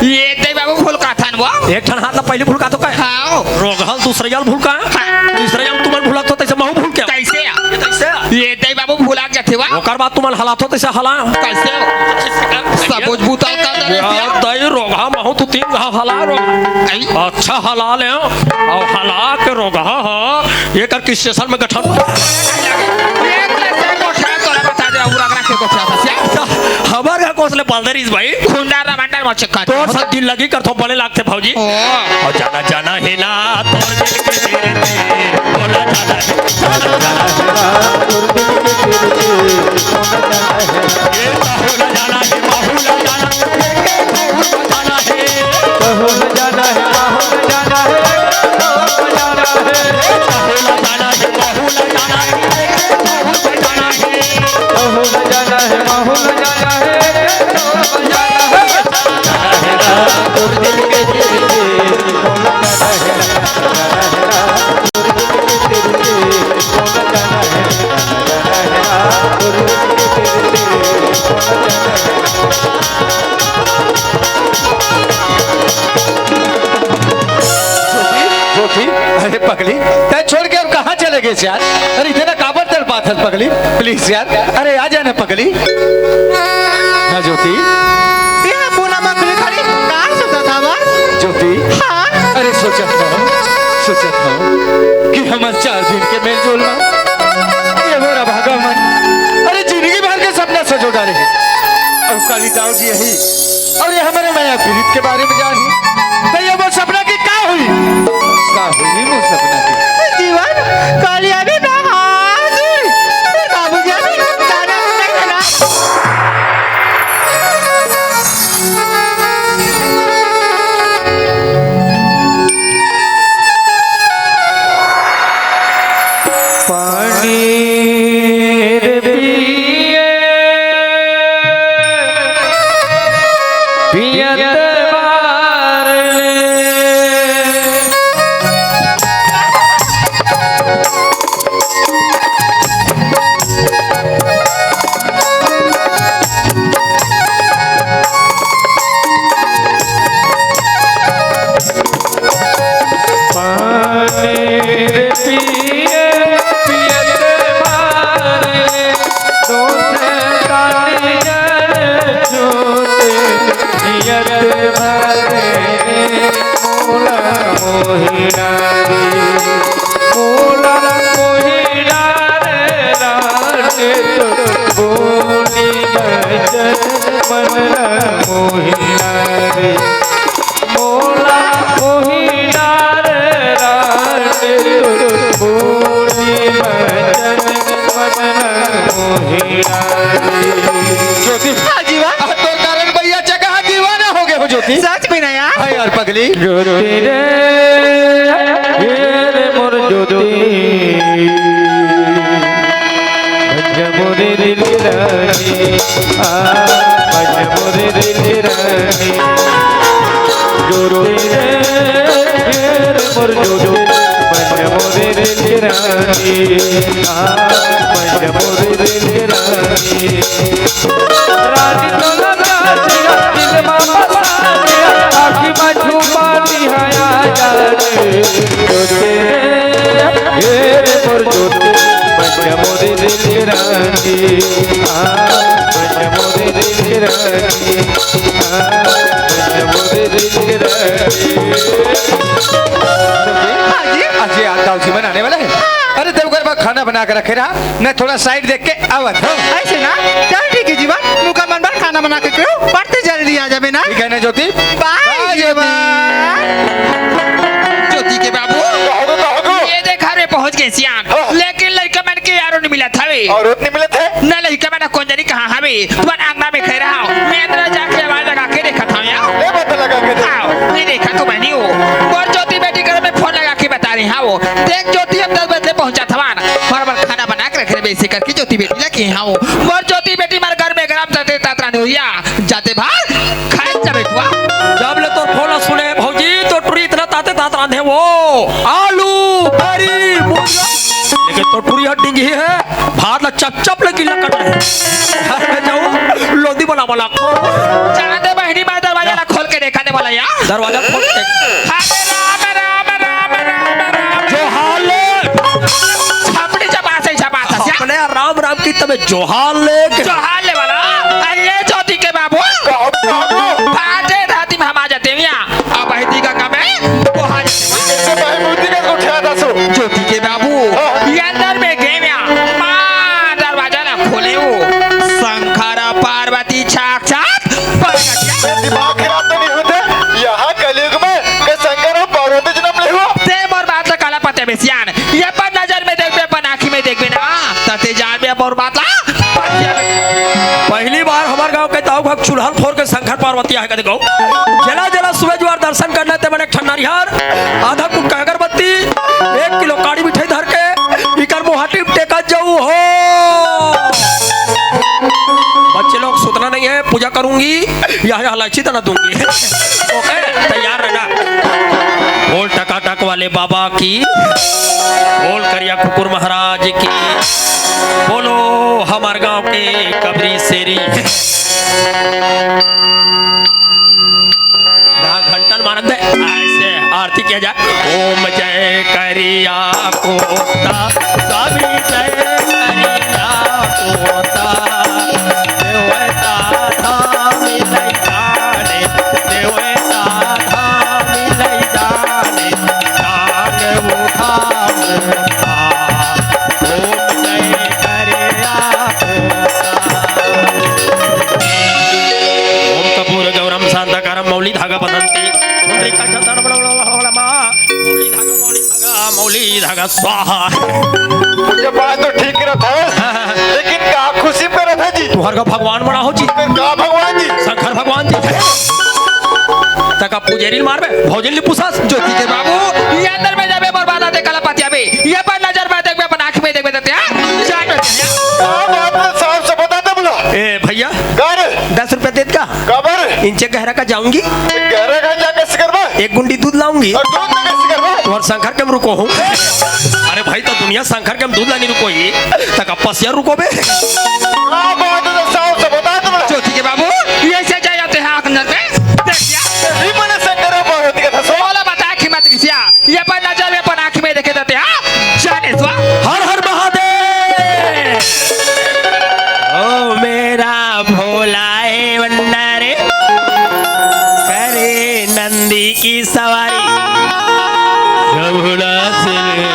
ये ते बाबू फुलकाथन वो? एक ठन हाथ ला पहली फुलकाथो का? हाँ। रोगहा ल दूसरइया ल फुलकाय। हाँ। तीसरइया ल तुमन फुलकाथो तइसे महू फुलके। कैसे? ये तइसे? ये ते बाबू फुला के जाथे वा? ओकर बाद तुमन हलाथो तइसे हला। कैसे? सबुज बुता का दे यार, दई रोगहा महू तू तीन घाव हला रोगहा। आई। अच्छा हला ले, अउ हला के रोगहा ह, एकर किस स्टेशन में गठन? एक ले से गोठिया तोला बता दे, अउ रगड़ा के गोठिया बस या। हमर घर कोस ले बलदरीस भाई। खुंडा रमंडर मचका। तोर साथ दिल लगी करथो, बने लागथे भौजी। ओ। अउ जाना जाना हे ना, तोर दिल के तेरे ते, बोला जाना हे, जाना जाना हे ना, तोर दिल के तेरे ते, बोला जाना हे। ये बाहुला जाना हे, बाहुला जाना हे, बाहुला जाना हे। बाहुला जाना हे, बाहुला जाना हे, बाहुला जाना हे। ज्योति, ज्योति, अरे पगली, तैं छोड़ के अउ कहाँ चले गेस यार? अरे इतना काबर तड़पाथस पगली, please यार, अरे आ जा ना पगली। ना ज्योति। ये पूनम अखनी खड़ी, का सोचत हवस? ज्योति। हाँ। अरे सोचत हँव, सोचत हँव कि हमर चार दिन के मेलजोल मा ये मोर अभागा मन, अरे जिनगी भर के सपना सजो डारे हे। अउ काली दाऊ जी यही अउ ये हमरे मया पीरित के बारे में जानही, त ये मोर सपना के का होही? का होही मोर सपना के? जीवन, काली अभी ना हाथ, फिर बाबूजी अभी गाना नहीं है ना। पानी रे पिए, पियत बार ले। पानी रे पिए पियत बार ले, दोष तारी जन छूटे, जियत भर मोला मोहि नारी, मोला मोहि नारे रानी, बोली बचन मन मोहि नारी। मोला मोहि डार रानी, बोली बचन मन मोहि डारी। ज्योति, हाँ जीवन। आज तोर कारण भैया जगह दीवाना हो गए हो ज्योति। सच में ना यार। हाँ यार पगली। ज्योति रे, ये रे मोर ज्योति। बन मोरे दिल की रानी, आ, बन मोरे दिल की रानी। ज्योति रे, रे मोर ज्योति, बन मोरे दिल की रानी, आ, बन मोरे दिल की रानी। रानी तोला रानी, दिल मा बसा दिया, आँखी मा छुपा दिया, आ जा रे। ज्योति रे, हे रे मोर ज्योति, बन जा मोरे दिल के रानी, हाँ, बन जा मोरे दिल के रानी, हाँ, बन जा मोरे दिल के रानी। हाँ जी। आज ये दाऊ जी मन आने वाला है। अरे देवघर में खाना बना के रखे रहा, मैं थोड़ा side देख के आवत हँव। ऐसे ना, चल ठीक है जीवन, नुका मन बर खाना बना के क्यों, परते जल्दी आ जाबे ना। ठीक है ना ज्योति? Bye bye ज्योति। जीवन। ज्योति के बाबू, कहो, कहो। ये देख रे पहुँच गए सियान, हाँ। लेकिन लड़का मन के यारों ने मिलत हवे। औरत नहीं मिलत हे। न लइका मन कोंजरी कहाँ हवे? तुमन अंगना में खड़े रहो। मैं अंदर जाके आवाज लगा के देखत हँव या। ले बता लगा के देख। हाँ, मैं देखत हँव बहिनी हो। मोर ज्योति बेटी घर में फोन लगा के बता रहे हँव। देख ज्योति, हम दस बजे पहुँचत हवन। मोर बर खाना बना के रखे रहे, बेइसे करके ज्योति बेटी ला केहे हँव। मोर ज्योति बेटी मोर घर में गरम तते तात रांधे होही या। जाते भार खाए जा बेटवा। जब ले तोर फोन ला सुने भौजी, तोर टुरी इतना ताते तात रांधे वो। आलू, बरी, मुनगा। लेकिन तोर टुरी ह डिंगही हे। भात ला चप चप ले गिला कटे हे। अरे जाओ, लोंदी बना बना। जाते बहिनी, मैं दरवाजा ला खोल के देखा दे बोला या। दरवाजा खोल के। अरे राम, राम, राम, राम, राम। जोहार ले। छपड़ी चपासे, चपासे, या। अपने राम राम की तबे जोहार ले के। जोहार ले वाला। अरे ये ज्योति के बाबू। बाबू। बाटे राती में हम आ जाते हैं या। अब बहती गंगा में वो आ जाते हैं। कैसे बहती गंगा उठा था सो? ज्योति के बाबू। हाँ। ये अंदर में गए या। माँ दरवाजा ना खोले वो। शंकर पार्वती साक्षात प्रगट या। दिमाग खराब तो नहीं होते? यहाँ कलयुग में के शंकर और पार्वती जन्म ले हुआ? ते मोर बात ला काला पते बेसियान। ये अपन नजर में देखबे, अपन आँखी में देखबे ना, तते जानबे मोर बात ला। पहली बार हमर गांव के ताऊ घर चूल्हा फोर के शंकर पार्वती आहे कदे गो। जला जला सुबह जुआर दर्शन करना ते मने ठन्ना रिहार, आधा कुट का अगरबत्ती, एक किलो काड़ी मिठाई धर के, इकर मुहाटी टेकत जाऊ हो। बच्चे लोग सुतना नहीं है, पूजा करूंगी, यह, यह इलायची तना दूंगी। ओके, तैयार रहना। बोल टकाटक वाले बाबा की, बोल करिया कुकुर महाराज की, बोलो हमार गांव के कबरी शेरी। ना घंटन मारत दे, ऐसे आरती किया जाए। ओम जय करिया कुत्ता, स्वामी जय करिया कुत्ता। देवता धाम लई जाने, देवता धाम लई जाने, टांग उठा मोटा, ओम जय करिया कुत्ता। ओम कपूर गौरम शांताकारम मौली धागा बसंती। ओम रिका चंदन बड़ा बड़ा बड़ा बड़ा मा। मौली धागा, मौली धागा, मौली धागा स्वाहा। ये बात तो ठीक करत है, हाँ, हाँ, हाँ। लेकिन का खुशी में करत है जी? तुहर का भगवान बड़ा हो जी। फिर का भगवान जी? शंकर भगवान जी। तका पुजेरी मारबे, भौजन ले पूछस। ज्योति के बाबू, ये अंदर में जाबे, मोर बात आते कला पातिया बे। ये पर नजर में देखबे, अपन आँख में देखबे, तते, हाँ? जान में देखबे। का बात है, साफ से बता दे बोला। ए भैया, का रे? दस रुपया देत का? काबर? इंचे गहरा का जाऊंगी। गहरा का जा कैसे करबा? एक गुंडी दूध लाऊंगी। और दूध में कैसे करबा? तुम्हार शंकर के हम रुको हूँ। अरे भाई, तो दुनिया शंकर के हम दूध लानी रुको ही। तक पसिया रुको बे। का बात है, साफ से बता दे बोला। ज्योति के बाबू, ये से जा जाते हैं अंदर में। देख लिया? ये मने शंकर और पार्वती का था सो। बोला बता कि मत किसिया। ये पर नजर में, पर आँख में देखे देते, हाँ? जाने स्वा। हर हर महादेव। ओ मेरा भोला है भंडारे, करे नंदी की सवारी। भोला से रे,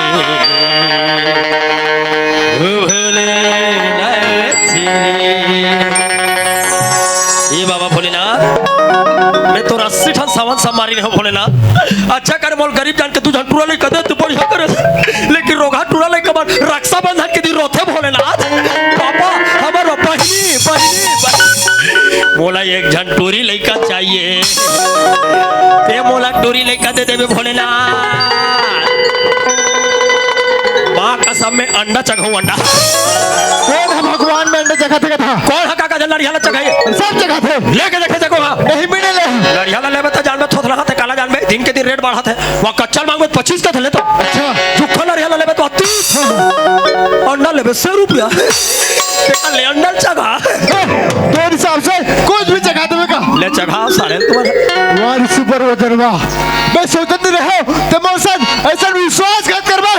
ओ भोलेनाथ से रे। ए बाबा भोलेनाथ, मैं तो अस्सी ठन सावन समारी रहे हो भोलेनाथ। अच्छा कर मोल गरीब जान के तू झन टूरा लइका दे, तू बढ़िया करे। लेकिन रोगहा टूरा लइका मन रक्षाबंधन के दिन रोथे भोलेनाथ। पापा, हमर बहिनी, बहिनी, बहिनी। मोला एक झन टूरी लइका चाहिए। ते मोला टूरी लइका दे देबे भोलेनाथ। माँ कसम मैं अंडा चघाऊं अंडा। कौन है भगवान में अंडा चघाथे कथा? कौन है काका जन लड़िया ला चघाई? सब चघाथे। लेके देखे देखो हाँ। नहीं मिले ले। लड़िया ला लेबे त जानबे थोथला हाथे काला जानबे। दिन के दिन रेट बढ़त है। वहाँ कच्चा मांगबे त पच्चीस का थले तो। अच्छा। सूखा लड़िया ला लेबे त तीस। अंडा लेबे सौ रुपया। ते का ले अंडा चघा। ए, तोर हिसाब से कुछ भी चघा देबे का? ले चघा साले तुम्हारे। वाह रे सुपर वजन वाह। मैं सोचत नहीं रहे, ते मोर संग ऐसा विश्वासघात करबे।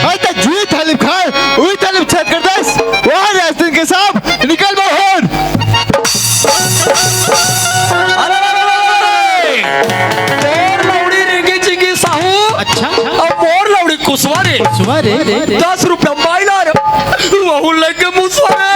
अरे ते जुई थाली खाए, उई थाली छेद कर देस। वाह रे आस्तीन के सांप, निकल बाहर। अरे, अरे, अरे, अरे, अरे। तोर लौड़ी रिंगी चिंगी साहू। अच्छा। और मोर लौड़ी कुसवा रे। कुसवा रे। दस रुपया माइला रे। वहू लेके मुसवा रे।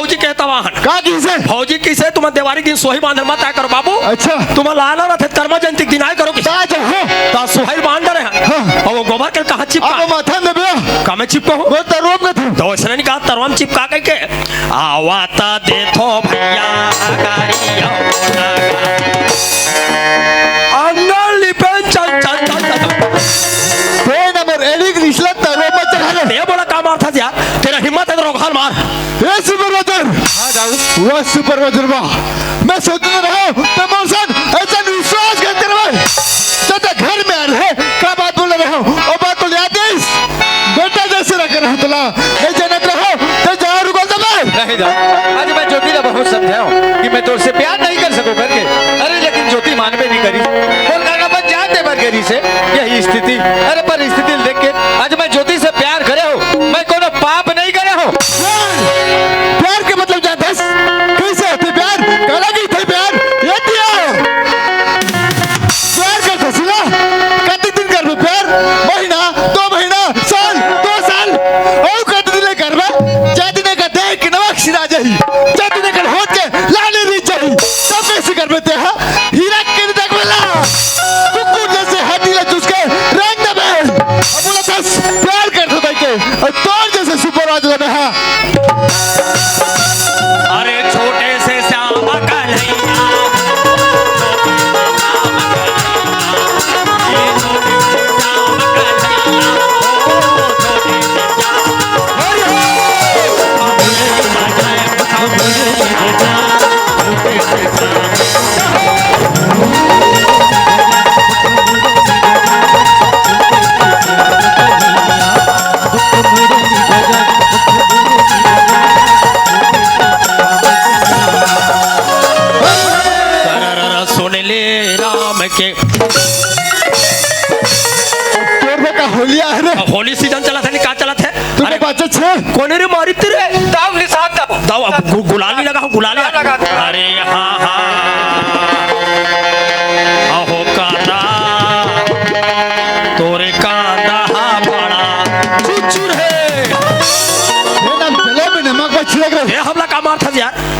भौजी के तवाहन। का कहिसे? भौजी कहिसे, तुमन देवारी दिन सोहई बांधे ल मत आय करो बाबू। अच्छा। तुमन ला आना रथे करमा जयंती के दिन आय करो कहिसे। ता जो हो। ता सोहई ल बांध डरे हन। हाँ। अउ वो गोबर के कहाँ चिपका? अब माथा में देबे। का में चिपका हो? वो तरुआ में था। तो अइसने नहीं कहा, तरुआ में चिपका कहिके। आवा ता देथो भैया गारी हो ना। अंगल लिपेन चल, चल, चल, चल। ते ना मोर एड़ी के निचला तरुआ में चढ़ा ले। ते बोला का मारथस यार? तेरा हिम्मत है तो रोकहा ल मार। ए सुपरवाइजर। हाँ, दाऊ। वाह सुपरवाइजर, वाह। मैं सोचत रहेंव, ते मोर संग अइसन विश्वासघात करबे। ते तो घर में आय रहे, का बात बोले रहेंव? ओ बात तो याद आइस? बेटा जइसे रखे रहेंव तोला। नहीं जानत रहेंव, ते जहाँ रुकल देबे। नहीं दाऊ, आज मैं ज्योति ला बहुत समझाएंव कि मैं तोर से प्यार नहीं कर सकों करके। अरे लेकिन ज्योति मानबे नहीं करिस। बोल, अपन जान दे बर गे रिहिसे, यही स्थिति। अरे पर स्थिति देख के आज मैं ज्योति से प्यार करे हों, मैं कोनो पाप नहीं करे हों। प्यार, प्यार के मतलब जानथस? कइसे होथे प्यार? काला कहिथे प्यार? ये दिया। प्यार करथस ना? कति दिन करबे प्यार? महीना, दो महीना, साल, दो साल। अउ कति दिन ले करबे? जब दिन एकर देह के नमक सिरा जाही, जब दिन एकर होंठ के लाली रिझ जाही, तब कइसे करबे ते हा? हीरा के रंग देखबे ला, कुकुर जइसे हड्डी ला चूस के रंग देबे। अब बोलथस प्यार करथों कहिके, अउ तोर जइसे सुपरवाइजर ला मैं हा। अरे छोटे से श्याम कन्हैया। सुन ले राम के। तोर में का होली आय रे? होली सीजन चलत हे, नहीं का चलत हे? तू अरे, तो बाजे छे। कोने रे मारिस ते रे? दाऊ निशान दाऊ। दाऊ, अब गु-, गुलाल नहीं लगा हो, गुलाल नहीं लगा। अरे, हाँ, हाँ। अहो कांदा, तोरे कांदा हा बड़ा चुरचुर हे। ये नाम जलेबी नमक बस छिड़क रहे। ए, हमला का मारथस यार?